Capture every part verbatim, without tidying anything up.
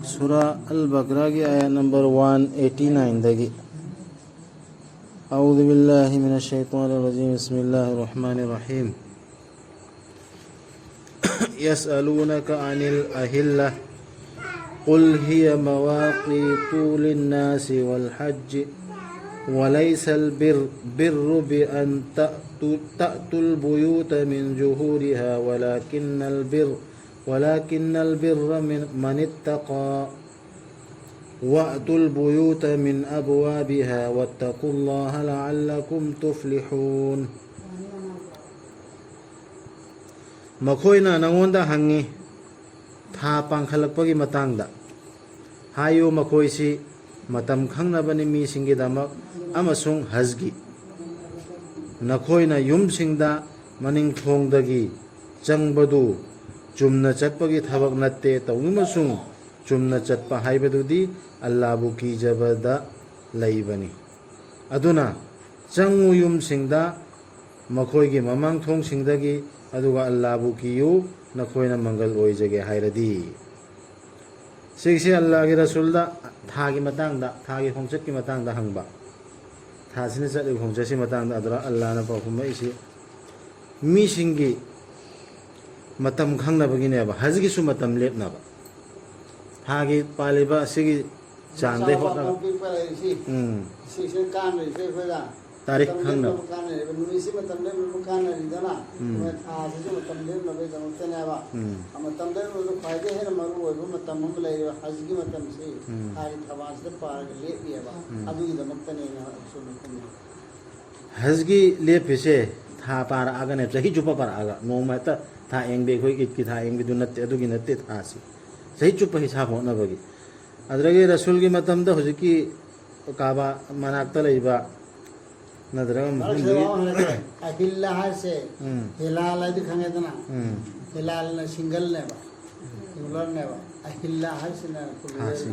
ꯁꯨꯔꯥ ꯑꯜ ꯕꯀꯔꯥꯒꯤ ꯑꯥꯌꯥꯠ number one eighty ꯅꯥꯏꯟꯗꯒꯤ꯫ أعوذ بالله من الشيطان الرجيم. بسم الله الرحمن الرحيم. يسألونك عن الأهلة، قل هي مواقيت للناس والحج، وليس البر، بر بأن تأتوا، تأتوا البيوت من ظهورها، ولكن البر، ولكن البر من، من اتقى، وأتوا البيوت من أبوابها، واتقوا الله لعلكم تفلحون. ꯃꯈꯣꯏꯅ ꯅꯉꯣꯟꯗ ꯍꯪꯉꯤ, ꯊꯥ ꯄꯥꯡꯈꯠꯂꯛꯄꯒꯤ ꯃꯇꯥꯡꯗ꯫ ꯍꯥꯏꯌꯨ, ꯃꯈꯣꯏꯁꯤ ꯃꯇꯝ ꯈꯪꯅꯕꯅꯤ ꯃꯤꯁꯤꯡꯒꯤꯗꯃꯛ ꯑꯃꯁꯨꯡ ꯍꯖꯒꯤ꯫ ꯅꯈꯣꯏꯅ ꯌꯨꯝꯁꯤꯡꯗ ꯃꯅꯤꯡꯊꯣꯡꯗꯒꯤ ꯆꯪꯕꯗꯨ ꯆꯨꯝꯅ ꯆꯠꯄꯒꯤ ꯊꯕꯛ ꯅꯠꯇꯦ, ꯇꯧꯏꯃꯁꯨꯡ ꯆꯨꯝꯅ ꯆꯠꯄ ꯍꯥꯏꯕꯗꯨꯗꯤ ꯑꯜꯂꯥꯕꯨ ꯀꯤꯖꯕꯗ ꯂꯩꯕꯅꯤ꯫ ꯑꯗꯨꯅ ꯆꯪꯉꯨ ꯌꯨꯝꯁꯤꯡꯗ ꯃꯈꯣꯏꯒꯤ ꯃꯃꯥꯡ ꯊꯣꯡꯁꯤꯡꯗꯒꯤ, ꯑꯗꯨꯒ ꯑꯜꯂꯥꯕꯨ ꯀꯤꯌꯨ, ꯅꯈꯣꯏꯅ ꯃꯪꯒꯜ ꯑꯣꯏꯖꯒꯦ ꯍꯥꯏꯔꯗꯤ꯫ ꯁꯤꯒꯤꯁꯦ ꯑꯜꯂꯥꯒꯤ ꯔꯁꯨꯜꯗ ꯊꯥꯒꯤ ꯃꯇꯥꯡꯗ, ꯊꯥꯒꯤ ꯈꯣꯡꯆꯠꯀꯤ ꯃꯇꯥꯡꯗ ꯍꯪꯕ꯫ ꯊꯥꯁꯤꯅ ꯆꯠꯂꯤꯕ ꯈꯣꯡꯆꯠꯁꯤ ꯃꯇꯥꯡꯗ ꯑꯗꯨꯗ ꯑꯜꯂꯥꯅ ꯄꯥꯎꯈꯨꯝ ꯃꯩꯁꯤ ꯃꯤꯁꯤꯡꯒꯤ ꯃꯇꯝ ꯈꯪꯅꯕꯒꯤꯅꯦꯕ, ꯍꯖꯒꯤꯁꯨ ꯃꯇꯝ ꯂꯦꯞꯅꯕ꯫ ꯊꯥꯒꯤ ꯄꯥꯜꯂꯤꯕ ꯑꯁꯤꯒꯤ ꯆꯥꯡꯗꯩ ꯃꯆꯥ ꯍꯣꯠꯅꯕ꯫ ꯃꯄꯨꯡ ꯄꯤꯛꯄ ꯂꯩꯔꯤꯁꯤ꯫ ꯎꯝ꯫ ꯁꯤꯁꯤꯅ ꯀꯥꯟꯅꯔꯤꯁꯦ ꯑꯩꯈꯣꯏꯗ꯫ ꯇꯥꯔꯤꯛ ꯃꯇꯝ ꯈꯪꯅꯕ꯫ ꯂꯦꯞꯅꯕ ꯀꯥꯟꯅꯔꯤꯕ, ꯅꯨꯃꯤꯠꯁꯤ ꯃꯇꯝ ꯂꯦꯞꯅꯕ ꯀꯥꯟꯅꯔꯤꯗꯅ꯫ ꯎꯝ꯫ ꯑꯩꯈꯣꯏ ꯊꯥꯁꯤꯁꯨ ꯃꯇꯝ ꯂꯦꯞꯅꯕꯒꯤꯗꯃꯛꯇꯅꯦꯕ꯫ ꯎꯝ꯫ ꯃꯇꯝ ꯂꯦꯞꯅꯕꯗ ꯈ꯭ꯋꯥꯏꯗꯒꯤ ꯍꯦꯟꯅ ꯃꯔꯨ ꯑꯣꯏꯕ ꯃꯇꯝ ꯑꯃ ꯂꯩꯔꯤꯕ ꯍꯖꯒꯤ ꯃꯇꯝꯁꯤ꯫ ꯎꯝ꯫ ꯊꯥꯒꯤ ꯊꯕꯥꯜꯁꯤꯗ ꯄꯥꯔꯒ ꯂꯦꯞꯄꯤꯑꯕ꯫ ꯎꯝ꯫ ꯑꯗꯨꯒꯤꯗꯃꯛꯇꯅꯦꯅ ꯑꯁꯨꯝꯅ ꯈꯨꯝꯃꯤ꯫ ꯍꯖꯒꯤ ꯂꯦꯞꯄꯤꯁꯦ ꯊꯥ ꯄꯥꯔꯛꯑꯒꯅꯦ, ꯆꯍꯤ ꯆꯨꯞꯄ ꯄꯥꯔꯛꯑꯒ, ꯅꯣꯡꯃ ꯍꯦꯛꯇ ꯊꯥ ꯌꯦꯡꯕꯤ, ꯑꯩꯈꯣꯏ ꯏꯗꯀꯤ ꯊꯥ ꯌꯦꯡꯕꯤꯗꯨ ꯅꯠꯇꯦ, ꯑꯗꯨꯒꯤ ꯅꯠꯇꯦ ꯊꯥꯁꯤ꯫ ꯆꯍꯤ ꯆꯨꯞꯄ ꯍꯤꯁꯥꯕ ꯍꯣꯠꯅꯕꯒꯤ꯫ ꯑꯗꯨꯗꯒꯤ ꯔꯁꯨꯜꯒꯤ ꯃꯇꯝꯗ ꯍꯧꯖꯤꯛꯀꯤ ꯀꯥꯕꯥ ꯃꯅꯥꯛꯇ ꯂꯩꯕ ꯅꯠꯇ꯭ꯔꯒ ꯃꯐꯝꯗꯨꯒꯤ ꯑꯍꯤꯜꯂꯥ ꯍꯥꯏꯁꯦ, ꯎꯝ꯫ ꯍꯤꯂꯥꯜ ꯍꯥꯏꯗꯤ ꯈꯪꯉꯦꯗꯅ? ꯎꯝ꯫ ꯍꯤꯂꯥꯜꯅ ꯁꯤꯡꯒꯜꯅꯦꯕ, ꯁꯤꯡꯒꯨꯂꯔꯅꯦꯕ꯫ ꯑꯍꯤꯜꯂꯥ ꯍꯥꯏꯁꯤꯅ ꯊꯥꯁꯤ꯫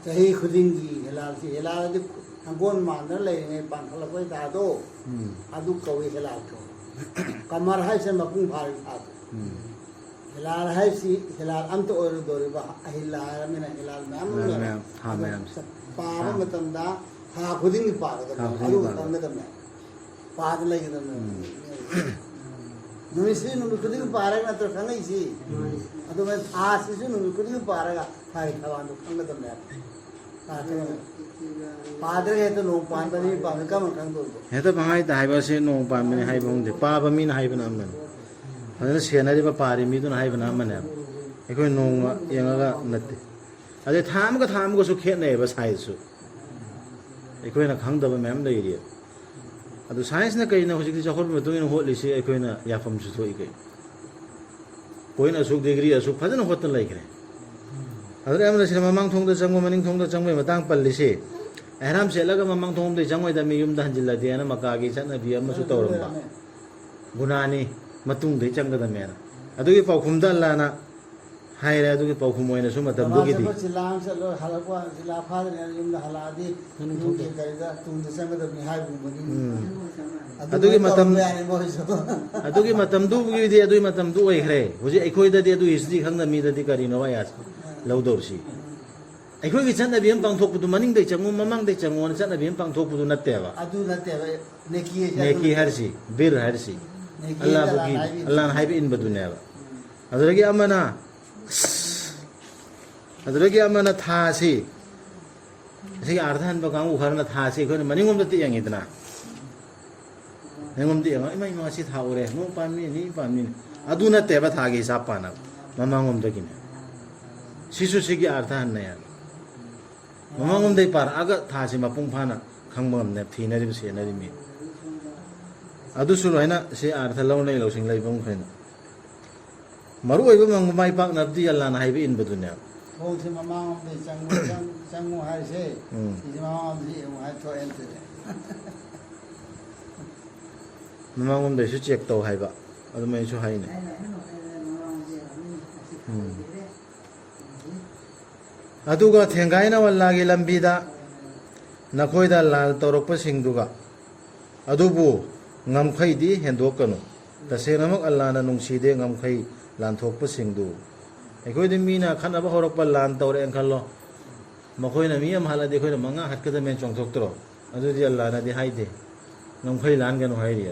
ꯆꯍꯤ ꯈꯨꯗꯤꯡꯒꯤ ꯍꯤꯂꯥꯜꯁꯤ, ꯍꯤꯂꯥꯜ ꯍꯥꯏꯗꯤ ꯍꯪꯒꯣꯟ ꯃꯥꯟꯗꯅ ꯂꯩꯔꯤꯉꯩ ꯄꯥꯟꯈꯠꯂꯛꯄꯩ ꯊꯥꯗꯣ, ꯎꯝ꯫ ꯑꯗꯨ ꯀꯧꯏ ꯍꯤꯂꯥꯜ ꯀꯧꯏ꯫ ꯀꯃꯔ ꯍꯥꯏꯁꯤꯅ ꯃꯄꯨꯡ ꯐꯥꯔꯕ ꯊꯥꯗꯣ꯫ ꯎꯝ꯫ ꯍꯤꯂꯥꯜ ꯍꯥꯏꯁꯤ ꯍꯤꯂꯥꯜ ꯑꯝꯇ ꯑꯣꯏꯔꯣꯏꯗꯧꯔꯤꯕ, ꯑꯍꯤꯜꯂꯥ ꯍꯥꯏꯔꯕꯅꯤꯅ ꯍꯤꯂꯥꯜ ꯃꯌꯥꯝ ꯑꯃ ꯍꯤꯂꯥꯜ ꯂꯩꯔꯦ꯫ ꯃꯌꯥꯝ, ꯊꯥ ꯑꯗꯣ ꯃꯌꯥꯝꯁꯦ꯫ ꯄꯥꯕ ꯊꯥ꯫ ꯃꯇꯝꯗ ꯊꯥ ꯈꯨꯗꯤꯡꯒꯤ ꯊꯥ ꯄꯥꯒꯗꯕꯅꯦ, ꯈꯨꯗꯤꯡꯒꯤ ꯑꯗꯨ ꯄꯥꯒꯗꯕꯅꯦ꯫ ꯈꯪꯒꯗꯕꯅꯦ꯫ ꯄꯥꯗ ꯂꯩꯒꯗꯕꯅꯦ꯫ ꯎꯝ꯫ ꯅꯨꯃꯤꯠꯁꯤ ꯅꯨꯃꯤꯠ ꯈꯨꯗꯤꯡꯒꯤ ꯄꯥꯔꯒ ꯅꯠꯇ꯭ꯔꯣ ꯈꯪꯉꯛꯏꯁꯤ? ꯎꯝ꯫ ꯑꯗꯨꯒ ꯊꯥꯁꯤꯁꯨ ꯅꯨꯃꯤꯠ ꯈꯨꯗꯤꯡꯒꯤ ꯄꯥꯔꯒ ꯊꯥꯒꯤ ꯊꯧꯔꯥꯡꯗꯣ ꯈꯪꯒꯗꯕꯅꯦꯕ꯫ ꯄꯥꯗ꯭ꯔꯒ ꯍꯦꯛꯇ ꯅꯣꯡ ꯄꯥꯟꯕꯅꯤ, ꯄꯥꯟꯕꯅꯤ ꯀꯔꯝꯅ ꯈꯪꯗꯣꯏꯕ? ꯍꯦꯛꯇ ꯄꯪꯍꯥꯏꯗ ꯍꯥꯏꯕ ꯑꯁꯤ ꯅꯣꯡ ꯄꯥꯟꯕꯅꯤ ꯍꯥꯏꯕ ꯈꯪꯗꯦ꯫ ꯄꯥꯕ ꯃꯤꯅ ꯍꯥꯏꯕꯅ ꯑꯃꯅꯤ꯫ ꯐꯖꯅ ꯁꯦꯟꯅꯔꯤꯕ ꯄꯥꯔꯤ ꯃꯤꯗꯨꯅ ꯍꯥꯏꯕꯅ ꯑꯃꯅꯦꯕ꯫ ꯑꯩꯈꯣꯏ ꯅꯣꯡꯃ ꯌꯦꯡꯉꯒ ꯅꯠꯇꯦ꯫ ꯑꯗꯩ ꯊꯥ ꯑꯃꯒ ꯊꯥ ꯑꯃꯒꯁꯨ ꯈꯦꯠꯅꯩꯌꯦꯕ ꯁꯥꯏꯖꯁꯨ꯫ ꯑꯩꯈꯣꯏꯅ ꯈꯪꯗꯕ ꯃꯌꯥꯝ ꯂꯩꯔꯤꯑꯕ꯫ ꯑꯗꯨ ꯁꯥꯏꯟꯁꯅ ꯀꯩꯅꯣ ꯍꯧꯖꯤꯛꯇꯤ ꯆꯥꯎꯈꯠꯄꯒꯤ ꯃꯇꯨꯡ ꯏꯟꯅ ꯍꯣꯠꯂꯤꯁꯤ ꯑꯩꯈꯣꯏꯅ ꯌꯥꯐꯝꯁꯨ ꯊꯣꯛꯏ ꯀꯩꯅꯣ꯫ ꯄꯣꯏꯟ ꯑꯁꯨꯛ, ꯗꯤꯒ꯭ꯔꯤ ꯑꯁꯨꯛ ꯐꯖꯅ ꯍꯣꯠꯇꯅ ꯂꯩꯈ꯭ꯔꯦ꯫ ꯑꯗꯨꯅ ꯑꯃꯅ ꯁꯤꯅ ꯃꯃꯥꯡ ꯊꯣꯡꯗ ꯆꯪꯕ, ꯃꯅꯤꯡ ꯊꯣꯡꯗ ꯆꯪꯕꯒꯤ ꯃꯇꯥꯡ ꯄꯜꯂꯤꯁꯦ, ꯑꯦꯍꯔꯥꯝ ꯁꯦꯠꯂꯒ ꯃꯃꯥꯡ ꯊꯣꯡꯗ ꯆꯪꯉꯣꯏꯗ ꯃꯤ ꯌꯨꯝꯗ ꯍꯟꯖꯤꯜꯂꯗꯤꯅ ꯃꯀꯥꯒꯤ ꯆꯠꯅꯕꯤ ꯑꯃꯁꯨ ꯇꯧꯔꯝꯕ꯫ ꯒꯨꯅꯥꯅꯤ, ꯃꯇꯨꯡꯗꯩ ꯆꯪꯒꯗꯕꯅꯦꯅ꯫ ꯑꯗꯨꯒꯤ ꯄꯥꯎꯈꯨꯝꯗ ꯑꯜꯂꯥꯅ ꯍꯥꯏꯔꯦ, ꯑꯗꯨꯒꯤ ꯄꯥꯎꯈꯨꯝ ꯑꯣꯏꯅꯁꯨ ꯃꯇꯝꯗꯨꯒꯤꯗꯤ꯫ ꯅꯃꯥꯖ ꯆꯠꯄ ꯆꯤꯜꯂꯥ ꯑꯃ ꯆꯠꯂꯣ, ꯍꯜꯂꯛꯄ ꯆꯤꯜꯂꯥ ꯐꯥꯗ꯭ꯔꯤꯉꯩꯗ ꯌꯨꯝꯗ ꯍꯜꯂꯛꯑꯗꯤ ꯃꯅꯤꯡ ꯌꯨꯝꯒꯤ ꯊꯣꯡꯗ꯫ ꯀꯔꯤꯗ ꯇꯨꯡꯗ ꯆꯪꯒꯗꯕꯅꯤ ꯍꯥꯏꯕꯒꯨꯝꯕꯅꯤ꯫ ꯎꯝ꯫ ꯑꯗꯨꯃꯥꯏꯅ ꯑꯗꯨꯒꯤ ꯃꯇꯝ-, ꯇꯧꯔꯝꯕ ꯌꯥꯅꯤ ꯃꯣꯏꯁꯨ꯫ ꯑꯗꯨꯒꯤ ꯃꯇꯝꯗꯨꯒꯤꯗꯤ ꯑꯗꯨꯒꯤ ꯃꯇꯝꯗꯨ ꯑꯣꯏꯈ꯭ꯔꯦ꯫ ꯍꯧꯖꯤꯛ ꯑꯩꯈꯣꯏꯗꯗꯤ ꯑꯗꯨ ꯍꯤꯁꯇ꯭ꯔꯤ ꯈꯪꯗꯕ ꯃꯤꯗꯗꯤ ꯀꯔꯤꯅꯣ ꯑꯌꯥꯁ ꯂꯧꯗꯧꯔꯤꯁꯤ? ꯑꯩꯈꯣꯏꯒꯤ ꯆꯠꯅꯕꯤ ꯑꯃ ꯄꯥꯡꯊꯣꯛꯄꯗꯨ ꯃꯅꯤꯡꯗꯩ ꯆꯪꯉꯨ, ꯃꯃꯥꯡꯗꯩ ꯆꯪꯉꯨꯅ ꯆꯠꯅꯕꯤ ꯑꯃ ꯄꯥꯡꯊꯣꯛꯄꯗꯨ ꯅꯠꯇꯦꯕ꯫ ꯑꯗꯨ ꯅꯠꯇꯦꯕ, ꯅꯦꯀꯤ ꯍꯥꯏꯁꯦ ꯑꯗꯨ ꯅꯦꯀꯤ ꯅꯠꯇꯦꯕ꯫ ꯍꯥꯏꯔꯤꯁꯤ, ꯕꯤꯔ ꯍꯥꯏꯔꯤꯁꯤ, ꯅꯦꯀꯤ ꯑꯜꯂꯥꯍꯕꯨ ꯑꯜꯂꯥꯍꯅ ꯀꯤ-, ꯍꯥꯏꯕꯤꯅꯤ꯫ ꯑꯜꯂꯥꯍꯅ ꯍꯥꯏꯕ ꯏꯟꯕꯗꯨꯅꯦꯕ꯫ ꯑꯗꯨꯗꯒꯤ ꯑꯃꯅ, ꯑꯗꯨꯗꯒꯤ ꯑꯃꯅ ꯊꯥꯁꯤ, ꯑꯁꯤꯒꯤ ꯑꯥꯔꯊ ꯍꯟꯕ ꯀꯥꯡꯕꯨ ꯈꯔꯅ ꯊꯥꯁꯤ ꯑꯩꯈꯣꯏꯅ ꯃꯅꯤꯡꯂꯣꯝꯗ ꯌꯦꯡꯉꯤꯗꯅ, ꯃꯅꯤꯡꯂꯣꯝꯗ ꯌꯦꯡꯉꯒ, "ꯏꯃꯥ, ꯏꯃꯥ, ꯁꯤ ꯊꯥ ꯎꯔꯦ, ꯅꯣꯡ ꯄꯥꯟꯕꯅꯤ, ꯅꯤ ꯄꯥꯟꯕꯅꯤ"꯫ ꯑꯗꯨ ꯅꯠꯇꯦꯕ ꯊꯥꯒꯤ ꯍꯤꯁꯥꯕ ꯄꯥꯅꯕ, ꯃꯃꯥꯡꯂꯣꯝꯗꯒꯤꯅꯦ꯫ ꯁꯤꯁꯨ ꯁꯤꯒꯤ ꯑꯥꯔꯊ ꯍꯟꯅ ꯌꯥꯅꯤ꯫ ꯃꯃꯥꯡꯂꯣꯝꯗꯒꯤ ꯄꯥꯔꯛꯑꯒ ꯊꯥꯁꯤ ꯃꯄꯨꯡ ꯐꯥꯅ ꯈꯪꯕ ꯉꯝꯅꯦ ꯊꯤꯅꯔꯤꯕ, ꯁꯦꯟꯅꯔꯤꯕ ꯃꯤ꯫ ꯑꯗꯨꯁꯨ ꯂꯣꯏꯅ ꯁꯤ ꯑꯥꯔꯊ ꯂꯧꯅꯩ, ꯂꯧꯁꯤꯡ ꯂꯩꯕ ꯃꯈꯩꯅ꯫ ꯃꯔꯨ ꯑꯣꯏꯕ ꯃꯪꯕ ꯃꯥꯏ ꯄꯥꯛꯅꯕꯗꯤ ꯑꯜꯂꯥꯅ ꯍꯥꯏꯕ ꯏꯟꯕꯗꯨꯅꯦꯕ꯫ ꯊꯣꯡꯁꯦ ꯃꯃꯥꯡꯂꯣꯝꯗꯒꯤ ꯆꯪꯉꯨ, ꯆꯪ-, ꯆꯪꯉꯨ ꯍꯥꯏꯁꯦ, ꯎꯝ꯫ ꯁꯤꯁꯦ ꯃꯃꯥꯡꯂꯣꯝꯗꯒꯤ ꯌꯦꯡꯉꯨ ꯍꯥꯏ ꯊꯣꯛꯑꯦ ꯅꯠꯇꯗꯤ꯫ ꯃꯃꯥꯡꯂꯣꯝꯗꯩꯁꯨ ꯆꯦꯛ ꯇꯧ ꯍꯥꯏꯕ, ꯑꯗꯨꯃꯥꯏꯅꯁꯨ ꯍꯥꯏꯅꯩ꯫ ꯎꯝ꯫ ꯑꯗꯨꯒ ꯊꯦꯡꯒꯥꯏꯅ ꯑꯜꯂꯥꯒꯤ ꯂꯝꯕꯤꯗ ꯅꯈꯣꯏꯗ ꯂꯥꯜ ꯇꯧꯔꯛꯄꯁꯤꯡꯗꯨꯒ ꯑꯗꯨꯕꯨ ꯉꯝꯈꯩꯗꯤ ꯍꯦꯟꯗꯣꯛꯀꯅꯨ꯫ ꯇꯁꯦꯡꯅꯃꯛ ꯑꯜꯂꯥꯅ ꯅꯨꯡꯁꯤꯗꯦ ꯉꯝꯈꯩ ꯂꯥꯟꯊꯣꯛꯄꯁꯤꯡꯗꯨ꯫ ꯑꯩꯈꯣꯏꯗ ꯃꯤꯅ ꯈꯠꯅꯕ ꯍꯧꯔꯛꯄ, ꯂꯥꯟ ꯇꯧꯔꯛꯑꯦꯅ ꯈꯜꯂꯣ, ꯃꯈꯣꯏꯅ ꯃꯤ ꯑꯃ ꯍꯥꯠꯂꯗꯤ ꯑꯩꯈꯣꯏꯅ ꯃꯉꯥ ꯍꯥꯠꯀꯗꯕꯅꯦꯅ ꯆꯣꯡꯊꯣꯛꯇ꯭ꯔꯣ? ꯑꯗꯨꯗꯤ ꯑꯜꯂꯥꯅꯗꯤ ꯍꯥꯏꯗꯦ, ꯉꯝꯈꯩ ꯂꯥꯟꯒꯅꯨ ꯍꯥꯏꯔꯤ꯫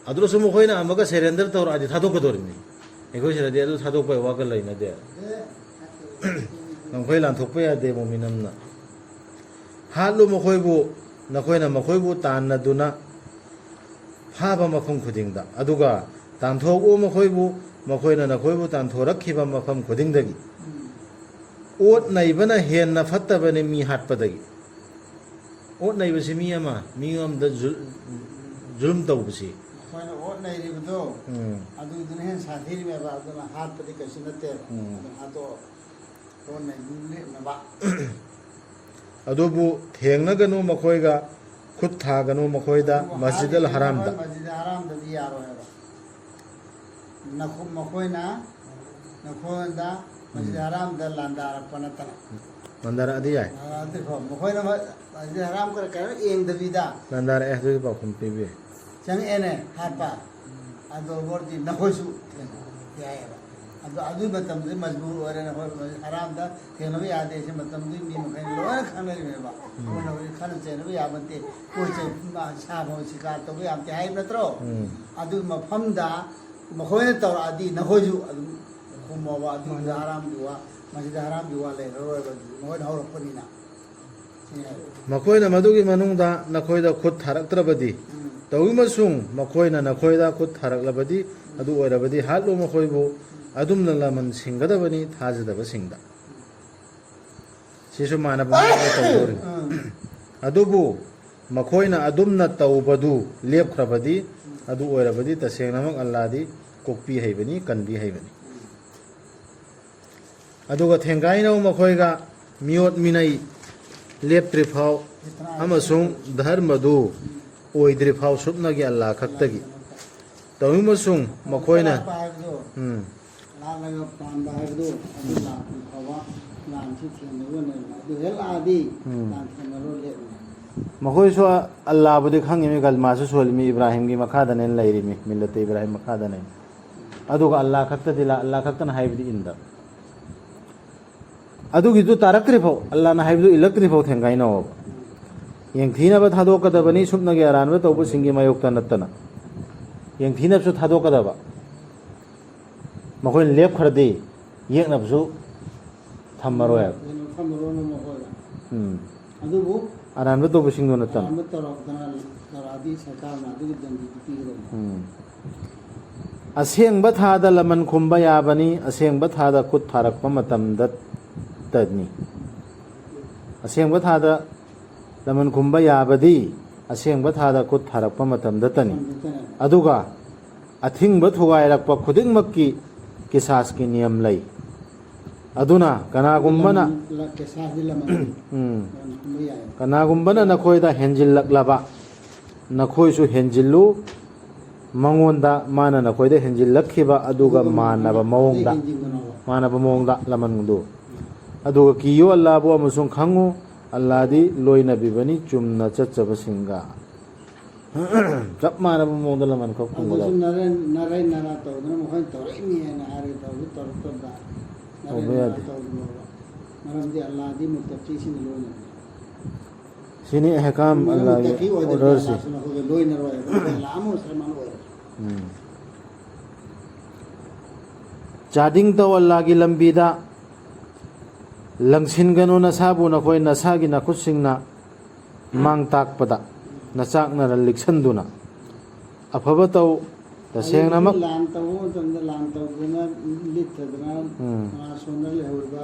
ꯑꯗꯨꯗꯁꯨ ꯃꯈꯣꯏꯅ ꯑꯃꯨꯛꯀ surrender ꯇꯧꯔꯛꯑꯗꯤ ꯊꯥꯗꯣꯛꯀꯗꯧꯔꯤꯕꯅꯤ꯫ ꯑꯩꯈꯣꯏ ꯁꯤꯗꯗꯤ ꯑꯗꯨ ꯊꯥꯗꯣꯛꯄꯒꯤ ꯋꯥꯈꯜ ꯂꯩꯅꯗꯦ꯫ ꯉꯝꯈꯩ ꯂꯥꯟꯊꯣꯛꯄ ꯌꯥꯗꯦ ꯃꯣꯃꯤꯟ ꯑꯃꯅ꯫ ꯍꯥꯠꯂꯨ ꯃꯈꯣꯏꯕꯨ, ꯅꯈꯣꯏꯅ ꯃꯈꯣꯏꯕꯨ ꯇꯥꯟꯅꯗꯨꯅ ꯐꯥꯕ ꯃꯐꯝ ꯈꯨꯗꯤꯡꯗ, ꯑꯗꯨꯒ ꯇꯥꯟꯊꯣꯛꯎ ꯃꯈꯣꯏꯕꯨ, ꯃꯈꯣꯏꯅ ꯅꯈꯣꯏꯕꯨ ꯇꯥꯟꯊꯣꯔꯛꯈꯤꯕ ꯃꯐꯝ ꯈꯨꯗꯤꯡꯗꯒꯤ꯫ ꯎꯝ꯫ ꯑꯣꯠ ꯅꯩꯕꯅ ꯍꯦꯟꯅ ꯐꯠꯇꯕꯅꯤ ꯃꯤ ꯍꯥꯠꯄꯗꯒꯤ꯫ ꯑꯣꯠ ꯅꯩꯕꯁꯤ ꯃꯤ ꯑꯃ, ꯃꯤ ꯑꯃꯗ ꯖꯨ-, ꯖꯨꯜꯝ ꯇꯧꯕꯁꯤ꯫ ꯃꯈꯣꯏꯅ ꯑꯣꯠ ꯅꯩꯔꯤꯕꯗꯣ, ꯎꯝ꯫ ꯑꯗꯨꯗꯨꯅ ꯍꯦꯟꯅ ꯁꯥꯊꯤꯔꯤꯃꯦꯕ, ꯑꯗꯨꯅ ꯍꯥꯠꯄꯗꯤ ꯀꯩꯁꯨ ꯅꯠꯇꯦꯕ꯫ ꯎꯝ꯫ ꯑꯗꯨꯅ ꯍꯥꯠꯇꯣꯛꯑꯣ꯫ ꯑꯣꯠ ꯅꯩꯕꯗꯨ ꯂꯦꯞꯅꯕ꯫ ꯑꯗꯨꯕꯨ ꯊꯦꯡꯅꯒꯅꯨ ꯃꯈꯣꯏꯒ, ꯈꯨꯠ ꯊꯥꯒꯅꯨ ꯃꯈꯣꯏꯗ, ꯑꯗꯨꯕꯨ ꯃꯁꯖꯤꯗ ꯑꯜ ꯍꯥꯠꯂꯤꯕꯗꯤ ꯍꯔꯥꯝꯗ꯫ ꯃꯈꯣꯏ ꯃꯁꯖꯤꯗ ꯍꯔꯥꯝꯗꯗꯤ ꯌꯥꯔꯣꯏ ꯍꯥꯏꯕ꯫ ꯅꯈꯣ-, ꯃꯈꯣꯏꯅ ꯅꯈꯣꯏꯗ ꯃꯁꯖꯤꯗ ꯎꯝ꯫ ꯍꯔꯥꯝꯗ ꯂꯥꯟꯗꯥꯔꯛꯄ ꯅꯠꯇꯅ꯫ ꯂꯥꯟꯗꯥꯔꯛꯑꯗꯤ ꯌꯥꯏ꯫ ꯂꯥꯟꯗꯥꯔꯛꯑꯗꯤ ꯐꯕ꯫ ꯃꯈꯣꯏꯅ ꯃ-, ꯃꯁꯖꯤꯗ ꯍꯔꯥꯝ ꯀꯔ-, ꯀꯩꯅꯣ ꯌꯦꯡꯗꯕꯤꯗ꯫ ꯂꯥꯟꯗꯥꯔꯛꯑꯦ, ꯑꯗꯨꯒꯤ ꯄꯥꯎꯈꯨꯝ ꯄꯤꯕꯤꯌꯨ꯫ ꯆꯪꯉꯛꯑꯦꯅꯦ ꯍꯥꯠꯄ꯫ ꯑꯗꯨ ꯑꯣꯏꯔꯗꯤ ꯅꯈꯣꯏꯁꯨ ꯊꯦꯡꯅꯕ ꯌꯥꯏꯑꯕ꯫ ꯑꯗꯣ ꯑꯗꯨꯒꯤ ꯃꯇꯝꯗꯨꯗꯤ ꯃꯖꯕꯨꯔ ꯑꯣꯏꯔꯦ, ꯅꯈꯣꯏ ꯃꯁꯖꯤꯗ ꯍꯔꯥꯝꯗ ꯊꯦꯡꯅꯕ ꯌꯥꯗꯦ꯫ ꯁꯤ ꯃꯇꯝꯗꯨꯒꯤ ꯃꯤ ꯃꯈꯩꯅ ꯂꯣꯏꯅ ꯈꯪꯅꯔꯤꯕꯅꯦꯕ꯫ ꯎꯝ꯫ ꯑꯗꯨꯅ ꯍꯧꯖꯤꯛ ꯈꯠꯅ ꯆꯩꯅꯕ ꯌꯥꯕ ꯅꯠꯇꯦ꯫ ꯄꯣꯠ ꯆꯩ, ꯃꯥ, ꯁꯥ ꯐꯥꯎ ꯁꯤꯀꯥꯔ ꯇꯧꯕ ꯌꯥꯕ ꯅꯠꯇꯦ ꯍꯥꯏꯕ ꯅꯠꯇ꯭ꯔꯣ? ꯎꯝ꯫ ꯑꯗꯨꯒꯤ ꯃꯐꯝꯗ ꯃꯈꯣꯏꯅ ꯇꯧꯔꯛꯑꯗꯤ ꯅꯈꯣꯏꯁꯨ ꯑꯗꯨꯝ ꯈꯨꯝꯃꯣꯕ, ꯑꯗꯨꯒꯤ ꯃꯥꯅꯤ꯫ ꯍꯔꯥꯝꯒꯤ ꯋꯥ, ꯃꯁꯖꯤꯗ ꯍꯔꯥꯝꯒꯤ ꯋꯥ ꯂꯩꯔꯔꯣꯏꯕ, ꯑꯗꯨꯗꯤ ꯃꯈꯣꯏꯅ ꯍꯧꯔꯛꯄꯅꯤꯅ꯫ ꯁꯤꯅꯤ ꯍꯥꯏꯕ꯫ ꯃꯈꯣꯏꯅ ꯃꯗꯨꯒꯤ ꯃꯅꯨꯡꯗ ꯅꯈꯣꯏꯗ ꯈꯨꯠ ꯊꯥꯔꯛꯇ꯭ꯔꯕꯗꯤ, ꯎꯝ꯫ ꯇꯧꯏꯃꯁꯨꯡ ꯃꯈꯣꯏꯅ ꯅꯈꯣꯏꯗ ꯈꯨꯠ ꯊꯥꯔꯛꯂꯕꯗꯤ, ꯑꯗꯨ ꯑꯣꯏꯔꯕꯗꯤ ꯍꯥꯠꯂꯨ ꯃꯈꯣꯏꯕꯨ, ꯑꯗꯨꯝꯅ ꯂꯃꯟ ꯁꯤꯡꯒꯗꯕꯅꯤ ꯊꯥꯖꯗꯕꯁꯤꯡꯗ꯫ ꯁꯤꯁꯨ ꯃꯥꯟꯅꯕ ꯃꯑꯣꯡꯗ ꯇꯧꯗꯧꯔꯤ꯫ ꯎꯝ꯫ ꯑꯗꯨꯕꯨ ꯃꯈꯣꯏꯅ ꯑꯗꯨꯝꯅ ꯇꯧꯕꯗꯨ ꯂꯦꯞꯈ꯭ꯔꯕꯗꯤ, ꯑꯗꯨ ꯑꯣꯏꯔꯕꯗꯤ ꯇꯁꯦꯡꯅꯃꯛ ꯑꯜꯂꯥꯗꯤ ꯀꯣꯛꯄꯤ ꯍꯩꯕꯅꯤ, ꯀꯟꯕꯤ ꯍꯩꯕꯅꯤ꯫ ꯑꯗꯨꯒ ꯊꯦꯡꯒꯥꯏꯅꯧ ꯃꯈꯣꯏꯒ ꯃꯤꯑꯣꯠ ꯃꯤꯅꯩ ꯂꯦꯞꯇ꯭ꯔꯤꯐꯥꯎ ꯑꯃꯁꯨꯡ ꯙꯔꯃꯗꯨ ꯑꯣꯏꯗ꯭ꯔꯤꯐꯥꯎ ꯁꯨꯞꯅꯒꯤ ꯑꯜꯂꯥ ꯈꯛꯇꯒꯤ꯫ ꯇꯧꯏꯃꯁꯨꯡ ꯃꯈꯣꯏꯅ ꯂꯥꯛꯄ ꯍꯥꯏꯕꯗꯣ, ꯎꯝ꯫ ꯂꯥꯛꯂꯒ ꯄꯥꯟꯕ ꯍꯥꯏꯕꯗꯣ, ꯑꯗꯨ ꯂꯥꯛꯇ꯭ꯔꯤ ꯐꯥꯎꯕ ꯂꯥꯟꯁꯤ ꯊꯦꯡꯅꯔꯨꯅꯦꯕ꯫ ꯑꯗꯨ ꯍꯦꯛ ꯂꯥꯛꯑꯗꯤ ꯎꯝ꯫ ꯂꯥꯟ ꯊꯦꯡꯅꯔꯨ ꯂꯦꯞꯅꯦ꯫ ꯃꯈꯣꯏꯁꯨ ꯑꯜꯂꯥꯕꯨꯗꯤ ꯈꯪꯉꯤꯃꯤ, ꯀꯜꯃꯥꯁꯨ ꯁꯣꯜꯂꯤꯃꯤ, ꯏꯕ꯭ꯔꯥꯍꯤꯝꯒꯤ ꯃꯈꯥꯗꯅꯦꯅ ꯂꯩꯔꯤꯃꯤ, ꯃꯤꯜꯂꯠꯇ ꯏꯕ꯭ꯔꯥꯍꯤꯝ ꯃꯈꯥꯗꯅꯦ꯫ ꯑꯗꯨꯒ ꯑꯜꯂꯥ ꯈꯛꯇꯗꯤ ꯂꯥ-, ꯑꯜꯂꯥ ꯈꯛꯇꯅ ꯍꯥꯏꯕꯗꯤ ꯏꯟꯗꯕ꯫ ꯑꯗꯨꯒꯤꯗꯨ ꯇꯥꯔꯛꯇ꯭ꯔꯤꯐꯥꯎ, ꯑꯜꯂꯥꯅ ꯍꯥꯏꯕꯗꯨ ꯏꯜꯂꯛꯇ꯭ꯔꯤꯐꯥꯎ ꯊꯦꯡꯒꯥꯏꯅꯧꯑꯕ꯫ ꯌꯦꯡꯊꯤꯅꯕ ꯊꯥꯗꯣꯛꯀꯗꯕꯅꯤ, ꯁꯨꯞꯅꯒꯤ ꯑꯔꯥꯟꯕ ꯇꯧꯕꯁꯤꯡꯒꯤ ꯃꯥꯌꯣꯛꯇ ꯅꯠꯇꯅ꯫ ꯌꯦꯡꯊꯤꯅꯕꯁꯨ ꯊꯥꯗꯣꯛꯀꯗꯕ꯫ ꯃꯈꯣꯏꯅ ꯂꯦꯞꯈ꯭ꯔꯗꯤ ꯌꯦꯛꯅꯕꯁꯨ ꯊꯝꯃꯔꯣꯏꯕ꯫ ꯀꯩꯅꯣ ꯊꯝꯃꯔꯣꯏꯅ ꯃꯈꯣꯏꯅ꯫ ꯎꯝ꯫ ꯑꯗꯨꯕꯨ ꯑꯔꯥꯟꯕ ꯇꯧꯕꯁꯤꯡꯗꯨ ꯅꯠꯇꯅ꯫ ꯑꯔꯥꯟꯕ ꯇꯧꯔꯛꯇꯅ ꯇꯧꯔꯛꯑꯗꯤ ꯁꯔꯀꯥꯔꯅ ꯑꯗꯨꯒꯤ ꯗꯟꯗꯤꯗꯨ ꯄꯤꯒꯗꯕꯅꯤ꯫ ꯎꯝ꯫ ꯑꯁꯦꯡꯕ ꯊꯥꯗ ꯂꯃꯟ ꯈꯨꯝꯕ ꯌꯥꯕꯅꯤ, ꯑꯁꯦꯡꯕ ꯊꯥꯗ ꯈꯨꯠ ꯊꯥꯔꯛꯄ ꯃꯇꯝꯗꯇꯅꯤ꯫ ꯑꯁꯦꯡꯕ ꯊꯥꯗ ꯂꯃꯟ ꯈꯨꯝꯕ ꯌꯥꯕꯗꯤ ꯑꯁꯦꯡꯕ ꯊꯥꯗ ꯈꯨꯠ ꯊꯥꯔꯛꯄ ꯃꯇꯝꯗꯇꯅꯤ꯫ ꯃꯇꯝꯗꯇꯅꯤ꯫ ꯑꯗꯨꯒ ꯑꯊꯤꯡꯕ ꯊꯨꯒꯥꯏꯔꯛꯄ ꯈꯨꯗꯤꯡꯃꯛꯀꯤ ꯀꯤꯁꯥꯁꯀꯤ ꯅꯤꯌꯝ ꯂꯩ꯫ ꯑꯗꯨꯅ ꯀꯅꯥꯒꯨꯝꯕꯅ ꯂꯃꯟ, ꯀꯤꯁꯥꯁꯀꯤ ꯂꯃꯟ ꯎꯝ꯫ ꯂꯃꯟ ꯈꯨꯝꯕ ꯌꯥꯏ꯫ ꯀꯅꯥꯒꯨꯝꯕꯅ ꯅꯈꯣꯏꯗ ꯍꯦꯟꯖꯤꯜꯂꯛꯂꯕ, ꯅꯈꯣꯏꯁꯨ ꯍꯦꯟꯖꯤꯜꯂꯨ꯫ ꯃꯉꯣꯟꯗ ꯃꯥꯅ ꯅꯈꯣꯏꯗ ꯍꯦꯟꯖꯤꯜꯂꯛꯈꯤꯕ ꯑꯗꯨꯒ ꯑꯗꯨꯒ ꯃꯥꯟꯅꯕ ꯃꯥꯟꯅꯕ ꯃꯑꯣꯡꯗ, ꯍꯦꯟꯖꯤꯟꯒꯅꯣꯕ꯫ ꯃꯥꯟꯅꯕ ꯃꯑꯣꯡꯗ ꯂꯃꯟꯗꯨ꯫ ꯑꯗꯨꯒ ꯀꯤꯌꯨ ꯑꯜꯂꯥꯕꯨ ꯑꯃꯁꯨꯡ ꯈꯪꯉꯨ, ꯑꯜꯂꯥꯗꯤ ꯂꯣꯏꯅꯕꯤꯕꯅꯤ ꯆꯨꯝꯅ ꯆꯠꯆꯕꯁꯤꯡꯒ꯫ ꯆꯞ ꯃꯥꯟꯅꯕ ꯃꯑꯣꯡꯗ ꯂꯃꯟ ꯈꯛ ꯑꯗꯨꯁꯨ ꯈꯨꯝꯒꯗꯕ꯫ ꯅꯔꯩ, ꯅꯔꯩ ꯅꯔꯥ ꯇꯧꯗꯅ ꯃꯈꯣꯏꯅ ꯇꯧꯔꯛꯏꯅꯤ ꯍꯥꯏꯅ ꯍꯥꯏꯔꯒ ꯇꯧꯁꯨ ꯇꯧꯔꯛꯇꯕꯗ ꯅꯔꯩ ꯇꯧꯕ ꯅꯔꯥ ꯌꯥꯗꯦ꯫ ꯇꯧꯗꯅꯣꯕ꯫ ꯃꯔꯝꯗꯤ ꯑꯜꯂꯥꯗꯤ ꯃꯨꯠꯇꯀꯤꯁꯤꯡꯒ ꯂꯣꯏꯅꯕꯅꯤ꯫ ꯁꯤꯅꯤ ꯑꯍꯀꯥꯝ ꯃꯔꯝ ꯑꯜꯂꯥꯒꯤ ꯃꯨꯠꯇꯀꯤ ꯑꯣꯏꯗꯕꯗꯤ ꯑꯣꯔꯗꯔꯁꯤ꯫ ꯑꯜꯂꯥꯁꯨ ꯅꯈꯣꯏꯒ ꯂꯣꯏꯅꯔꯣꯏ ꯍꯥꯏꯕ꯫ ꯅꯈꯣꯏ ꯑꯜꯂꯥ ꯑꯃ ꯃꯨꯁꯜꯃꯥꯟ ꯑꯣꯏꯔꯁꯨ꯫ ꯎꯝ꯫ ꯆꯥꯗꯤꯡ ꯇꯧ ꯑꯜꯂꯥꯒꯤ ꯂꯝꯕꯤꯗ, ꯂꯪꯁꯤꯟꯒꯅꯨ ꯅꯁꯥꯕꯨ ꯅꯈꯣꯏ ꯅꯁꯥꯒꯤ ꯅꯈꯨꯠꯁꯤꯡꯅ ꯃꯥꯡ ꯇꯥꯛꯄꯗ, ꯅꯆꯥꯛꯅꯔ ꯂꯤꯛꯁꯟꯗꯨꯅ꯫ ꯑꯐꯕ ꯇꯧ, ꯇꯁꯦꯡꯅꯃꯛ꯫ ꯑꯗꯨꯗꯤ ꯂꯥꯟ ꯇꯧꯕ ꯃꯇꯝꯗ ꯂꯥꯟ ꯇꯧꯗꯅ ꯂꯤꯠꯊꯗꯅ ꯎꯝ꯫ ꯃꯉꯥ ꯁꯣꯟꯗꯅ ꯂꯩꯍꯧꯔꯤꯕ,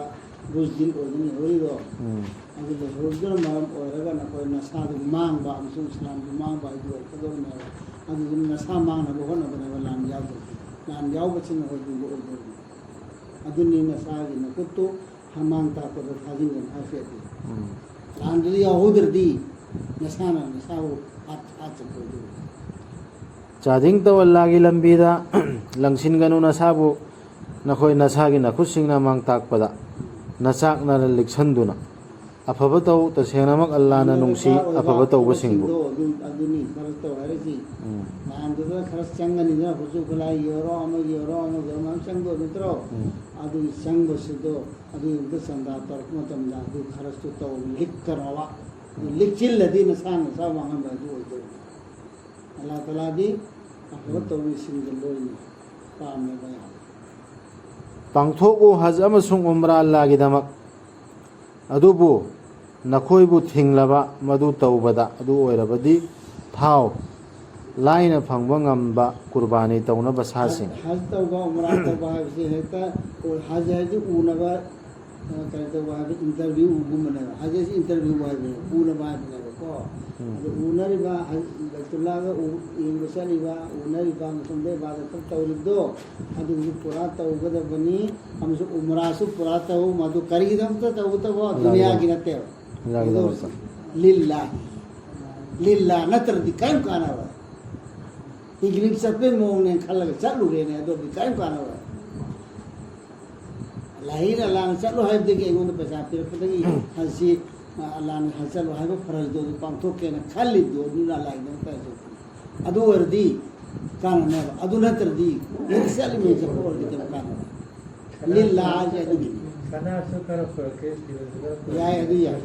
ꯕꯨꯖꯗꯤꯜ ꯑꯣꯏꯗꯅ ꯂꯩꯍꯧꯔꯤꯗꯣ, ꯎꯝ꯫ ꯑꯗꯨ ꯂꯩꯍꯧꯔꯤꯗꯨꯅ ꯃꯔꯝ ꯑꯣꯏꯔꯒ ꯅꯈꯣꯏ ꯅꯁꯥꯗꯨ ꯃꯥꯡꯕ ꯑꯃꯁꯨꯡ ꯏꯁꯂꯥꯝꯗꯨ ꯃꯥꯡꯕ ꯍꯥꯏꯗꯨ ꯑꯣꯏꯔꯛꯀꯗꯧꯔꯤꯅꯦꯕ꯫ ꯑꯗꯨꯗꯨꯅ ꯅꯁꯥ ꯃꯥꯡꯅꯕ ꯍꯣꯠꯅꯕꯅꯦꯕ ꯂꯥꯟ ꯌꯥꯎꯗꯕꯁꯦ꯫ ꯂꯥꯟ ꯌꯥꯎꯕꯁꯤꯅ ꯑꯣꯏꯗꯧꯕ ꯑꯣꯏꯗꯧꯔꯤꯅꯦ꯫ ꯑꯗꯨꯅꯤ ꯅꯁꯥꯒꯤ ꯅꯈꯨꯠꯇꯨ ꯃꯥꯡ ꯇꯥꯛꯄꯗ ꯊꯥꯖꯤꯟꯒꯅꯨ ꯍꯥꯏꯁꯦ ꯑꯗꯨ꯫ ꯎꯝ꯫ ꯂꯥꯟꯗꯨꯗ ꯌꯥꯎꯍꯧꯗ꯭ꯔꯗꯤ ꯅꯁꯥꯅ ꯅꯁꯥꯕꯨ ꯍꯥꯠ-, ꯍꯥꯠꯆꯟꯗꯣꯏꯗꯨ꯫ ꯆꯥꯗꯤꯡ ꯇꯧ ꯑꯜꯂꯥꯒꯤ ꯂꯝꯕꯤꯗ ꯂꯪꯁꯤꯟꯒꯅꯨ ꯅꯁꯥꯕꯨ, ꯅꯈꯣꯏ ꯅꯁꯥꯒꯤ ꯅꯈꯨꯠꯁꯤꯡꯅ ꯃꯥꯡ ꯇꯥꯛꯄꯗ ꯅꯆꯥꯛꯅꯔ ꯂꯤꯛꯁꯟꯗꯨꯅ꯫ ꯑꯐꯕ ꯇꯧ, ꯇꯁꯦꯡꯅꯃꯛ ꯑꯜꯂꯥꯅ ꯅꯨꯡꯁꯤ ꯑꯐꯕ ꯇꯧꯕꯁꯤꯡꯕꯨ꯫ ꯑꯗꯨ-, ꯑꯗꯨꯅꯤ ꯈꯔ ꯇꯧ ꯍꯥꯏꯔꯤꯁꯤ꯫ ꯎꯝ꯫ ꯂꯥꯟꯗꯨꯗ ꯈꯔ ꯆꯪꯒꯅꯤꯗꯅ, ꯈꯨꯠꯁꯨ ꯈꯨꯠꯂꯥꯏ ꯌꯦꯛꯑꯣꯔꯣ, ꯑꯃꯒꯤ ꯌꯦꯛꯑꯣꯔꯣ, ꯑꯃꯒꯤ ꯌꯦꯛꯑꯣꯔꯣ, ꯃꯌꯥꯝ ꯆꯪꯗꯣꯏ ꯅꯠꯇ꯭ꯔꯣ? ꯎꯝ꯫ ꯑꯗꯨꯒꯤ ꯆꯪꯕꯁꯤꯗꯣ, ꯑꯗꯨꯒꯤ ꯑꯃꯨꯛꯇ ꯆꯟꯗꯥ ꯇꯧꯔꯛꯄ ꯃꯇꯝꯗ ꯑꯗꯨ ꯈꯔꯁꯨ ꯇꯧ, ꯂꯤꯛꯀꯅꯣꯕ꯫ ꯑꯗꯨ ꯂꯤꯛꯁꯤꯜꯂꯗꯤ ꯅꯁꯥ ꯅꯁꯥ ꯃꯥꯡꯍꯟꯕ ꯑꯗꯨ ꯑꯣꯏꯗꯣꯏꯅꯤ꯫ ꯑꯜꯂꯥ ꯇꯥꯂꯥꯗꯤ ꯑꯐꯕ ꯇꯧꯕꯁꯤꯡꯗ ꯂꯣꯏꯅ ꯄꯥꯝꯃꯦꯕ ꯌꯥꯝ꯫ ꯄꯥꯡꯊꯣꯛꯎ ꯍꯖ ꯑꯃꯁꯨꯡ ꯎꯝꯔꯥ ꯑꯜꯂꯥꯒꯤꯗꯃꯛ꯫ ꯑꯗꯨꯕꯨ ꯅꯈꯣꯏꯕꯨ ꯊꯤꯡꯂꯕ ꯃꯗꯨ ꯇꯧꯕꯗ, ꯑꯗꯨ ꯑꯣꯏꯔꯕꯗꯤ ꯊꯥꯎ, ꯂꯥꯏꯅ ꯐꯪꯕ ꯉꯝꯕ ꯀꯨꯔꯕꯥꯅꯤ ꯇꯧꯅꯕ ꯁꯥꯁꯤꯡ꯫ ꯍꯖ ꯇꯧꯕ, ꯎꯝꯔꯥ ꯇꯧꯕ ꯍꯥꯏꯕꯁꯤ ꯍꯦꯛꯇ ꯍꯖ ꯍꯥꯏꯗꯤ ꯎꯅꯕ, ꯑ, ꯀꯩꯅꯣ ꯇꯧꯕ ꯍꯥꯏꯕ, interview ꯒꯨꯝꯕꯅꯦꯕ꯫ ꯍꯖ ꯍꯥꯏꯁꯤ interview ꯍꯥꯏꯕꯅꯦꯕ, ꯎꯅꯕ ꯍꯥꯏꯕꯅꯦꯕꯀꯣ꯫ ꯎꯝ꯫ ꯑꯗꯨ ꯎꯅꯔꯤꯕ ꯍꯖ, ꯕꯩꯇꯨꯜꯂꯥꯒ ꯎ-, ꯌꯦꯡꯕ ꯆꯠꯂꯤꯕ, ꯎꯅꯔꯤꯕ, ꯃꯇꯨꯡꯗ ꯏꯕꯥꯗꯠ ꯇꯧꯔꯤꯕꯗꯣ, ꯑꯗꯨꯒꯤꯁꯨ ꯄꯨꯔꯥ ꯇꯧꯒꯗꯕꯅꯤ꯫ ꯑꯃꯁꯨꯡ ꯎꯝꯔꯥꯁꯨ ꯄꯨꯔꯥ ꯇꯧ, ꯃꯗꯨ ꯀꯔꯤꯒꯤꯗꯃꯛꯇ ꯇꯧꯒꯗꯕ? ꯗꯨꯅꯤꯌꯥꯒꯤ ꯅꯠꯇꯦꯕ꯫ ꯗꯨꯅꯤꯌꯥꯒꯤꯗꯃꯛꯇ꯫ ꯂꯤꯜꯂꯥ꯫ ꯂꯤꯜꯂꯥ ꯅꯠꯇ꯭ꯔꯗꯤ ꯀꯔꯤꯝ ꯀꯥꯟꯅꯔꯣꯏ꯫ Picnic ꯆꯠꯄꯩ ꯃꯑꯣꯡꯅꯦꯅ ꯈꯜꯂꯒ ꯆꯠꯂꯨꯔꯦꯅꯦ, ꯑꯗꯨꯗꯤ ꯀꯔꯤꯝ ꯀꯥꯟꯅꯔꯣꯏ꯫ ꯑꯜꯂꯥꯍꯤꯅ, ꯑꯜꯂꯥꯅ ꯆꯠꯂꯣ ꯍꯥꯏꯕꯗꯒꯤ, ꯑꯩꯉꯣꯟꯗ ꯄꯩꯁꯥ ꯄꯤꯔꯛꯄꯗꯒꯤ ꯍꯖꯁꯤ, ꯑ, ꯑꯜꯂꯥꯅ ꯍꯖ ꯆꯠꯂꯣ ꯍꯥꯏꯕ ꯐꯔꯖꯗꯣ ꯑꯗꯨ ꯄꯥꯡꯊꯣꯛꯀꯦꯅ ꯈꯜꯂꯤꯗꯣ, ꯑꯗꯨꯅ ꯑꯜꯂꯥꯍꯤꯗꯃꯛꯇ ꯍꯖ ꯆꯠꯄꯅꯤ꯫ ꯑꯗꯨ ꯑꯣꯏꯔꯗꯤ ꯀꯥꯟꯅꯅꯦꯕ꯫ ꯑꯗꯨ ꯅꯠꯇ꯭ꯔꯗꯤ ꯅꯪ ꯆꯠꯂꯤꯉꯩ ꯆꯠꯄ ꯑꯣꯏꯔꯗꯤ ꯀꯩꯝ ꯀꯥꯟꯅꯔꯣꯏ꯫ ꯂꯤꯜꯂꯥ ꯍꯥꯏꯁꯦ ꯑꯗꯨꯒꯤꯅꯤ꯫ ꯁꯅꯥꯁꯨ ꯈꯔ ꯄꯨꯔꯛꯀꯦ, ꯐꯤꯔꯣꯜꯁꯨ ꯈꯔ ꯄꯨꯔꯛꯀꯦ꯫ ꯌꯥꯏ, ꯑꯗꯨ ꯌꯥꯏ꯫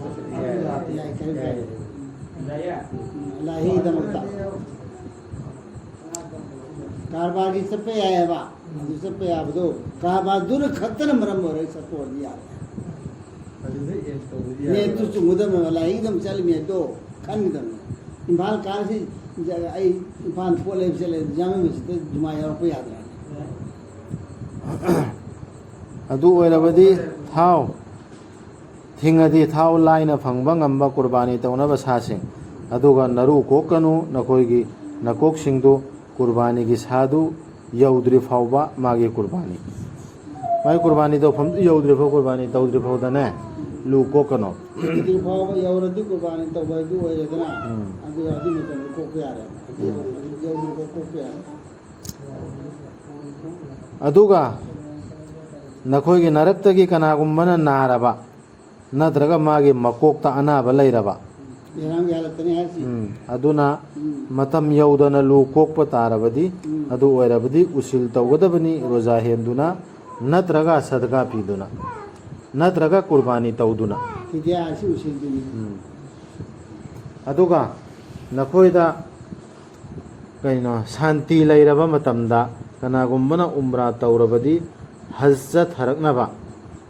ꯌꯥꯏ, ꯀꯔꯤꯝ ꯀꯥꯏꯗꯦ꯫ ꯎꯝ, ꯑꯜꯂꯥꯍꯤꯗꯃꯛꯇ꯫ ꯀꯔꯕꯥꯔꯒꯤ ꯆꯠꯄ ꯌꯥꯏꯑꯕ꯫ ꯑꯗꯨ ꯆꯠꯄ ꯌꯥꯕꯗꯣ, ꯀꯔꯕꯥꯔꯗꯨꯅ ꯈꯛꯇꯅ ꯃꯔꯝ ꯑꯣꯏꯔꯒ ꯆꯠꯄ ꯑꯣꯏꯔꯗꯤ ꯌꯥꯔꯦ꯫ ꯑꯗꯨꯗ aim ꯇꯧꯕꯗꯤ ꯃꯦꯟ ꯌꯥꯔꯣꯏ꯫ ꯇꯨ ꯆꯨꯝꯒꯗꯕꯅꯦꯕ, ꯂꯥꯏꯔꯤꯛ ꯑꯗꯨꯝ ꯆꯠꯂꯤꯃꯤ ꯑꯗꯣ ꯈꯟꯒꯗꯕꯅꯦ꯫ ꯏꯝꯐꯥꯜ ꯀꯥꯔꯁꯤ, ꯑꯩ ꯏꯝꯐꯥꯜ ꯄꯣꯠ ꯂꯩꯕ ꯆꯠꯂꯦ, ꯖꯥꯃꯥ ꯃꯁꯖꯤꯗꯇ ꯖꯨꯃꯥ ꯌꯥꯎꯔꯛꯄ ꯌꯥꯗ꯭ꯔꯥ? ꯑꯗꯨ ꯑꯣꯏꯔꯕꯗꯤ ꯊꯥꯎ, ꯊꯤꯡꯉꯗꯤ ꯊꯥꯎ, ꯂꯥꯏꯅ ꯐꯪꯕ ꯉꯝꯕ ꯀꯨꯔꯕꯥꯅꯤ ꯇꯧꯅꯕ ꯁꯥꯁꯤꯡ꯫ ꯑꯗꯨꯒ ꯅꯔꯨ ꯀꯣꯛꯀꯅꯨ, ꯅꯈꯣꯏꯒꯤ ꯅꯀꯣꯛꯁꯤꯡꯗꯨ ꯀꯨꯔꯕꯥꯅꯤꯒꯤ ꯁꯥꯗꯨ ꯌꯧꯗ꯭ꯔꯤ ꯐꯥꯎꯕ ꯃꯥꯒꯤ ꯀꯨꯔꯕꯥꯅꯤ꯫ ꯃꯥꯒꯤ ꯀꯨꯔꯕꯥꯅꯤ ꯇꯧꯐꯝꯗꯨ ꯌꯧꯗ꯭ꯔꯤ ꯐꯥꯎ, ꯀꯨꯔꯕꯥꯅꯤ ꯇꯧꯗ꯭ꯔꯤ ꯐꯥꯎꯗꯅꯦ ꯂꯨ ꯀꯣꯛꯀꯅꯣ꯫ ꯍꯧꯖꯤꯛ ꯐꯥꯎꯕ ꯌꯧꯔꯗꯤ ꯀꯨꯔꯕꯥꯅꯤ ꯇꯧꯕ ꯍꯥꯏꯗꯨ ꯑꯣꯏꯔꯦꯗꯅ꯫ ꯎꯝ꯫ ꯑꯗꯨ, ꯑꯗꯨ ꯃꯇꯝꯗ ꯀꯣꯛꯄ ꯌꯥꯔꯦ꯫ ꯑꯗꯨ, ꯎꯝ꯫ ꯑꯗꯨ ꯌꯧꯗ꯭ꯔꯤ ꯐꯥꯎ ꯀꯣꯛꯄ ꯌꯥꯔꯦ꯫ ꯑꯗꯨꯒ ꯅꯈꯣꯏꯒꯤ ꯅꯔꯛꯇꯒꯤ ꯀꯅꯥꯒꯨꯝꯕꯅ ꯅꯥꯔꯕ, ꯅꯠꯇ꯭ꯔꯒ ꯃꯥꯒꯤ ꯃꯀꯣꯛꯇ ꯑꯅꯥꯕ ꯂꯩꯔꯕ, ꯏꯍꯔꯥꯝꯒꯤ ꯍꯥꯂꯠꯇꯅꯤ ꯍꯥꯏꯁꯤ꯫ ꯎꯝ, ꯑꯗꯨꯅ ꯎꯝ꯫ ꯃꯇꯝ ꯌꯧꯗꯅ ꯂꯨ ꯀꯣꯛꯄ ꯇꯥꯔꯕꯗꯤ, ꯎꯝ꯫ ꯑꯗꯨ ꯑꯣꯏꯔꯕꯗꯤ ꯎꯁꯤꯜ ꯇꯧꯒꯗꯕꯅꯤ, ꯔꯣꯖꯥ ꯍꯦꯟꯗꯨꯅ ꯅꯠꯇ꯭ꯔꯒ ꯁꯗꯒꯥ ꯄꯤꯗꯨꯅ ꯅꯠꯇ꯭ꯔꯒ ꯀꯨꯔꯕꯥꯅꯤ ꯇꯧꯗꯨꯅ꯫ ꯐꯤꯗꯤꯌꯥ ꯑꯁꯤ ꯎꯁꯤꯜꯗꯨꯅꯤ꯫ ꯎꯝ꯫ ꯑꯗꯨꯒ ꯅꯈꯣꯏꯗ ꯀꯩꯅꯣ, ꯁꯥꯟꯇꯤ ꯂꯩꯔꯕ ꯃꯇꯝꯗ ꯀꯅꯥꯒꯨꯝꯕꯅ ꯎꯝꯔꯥ ꯇꯧꯔꯕꯗꯤ ꯍꯖ ꯆꯠꯊꯔꯛꯅꯕ,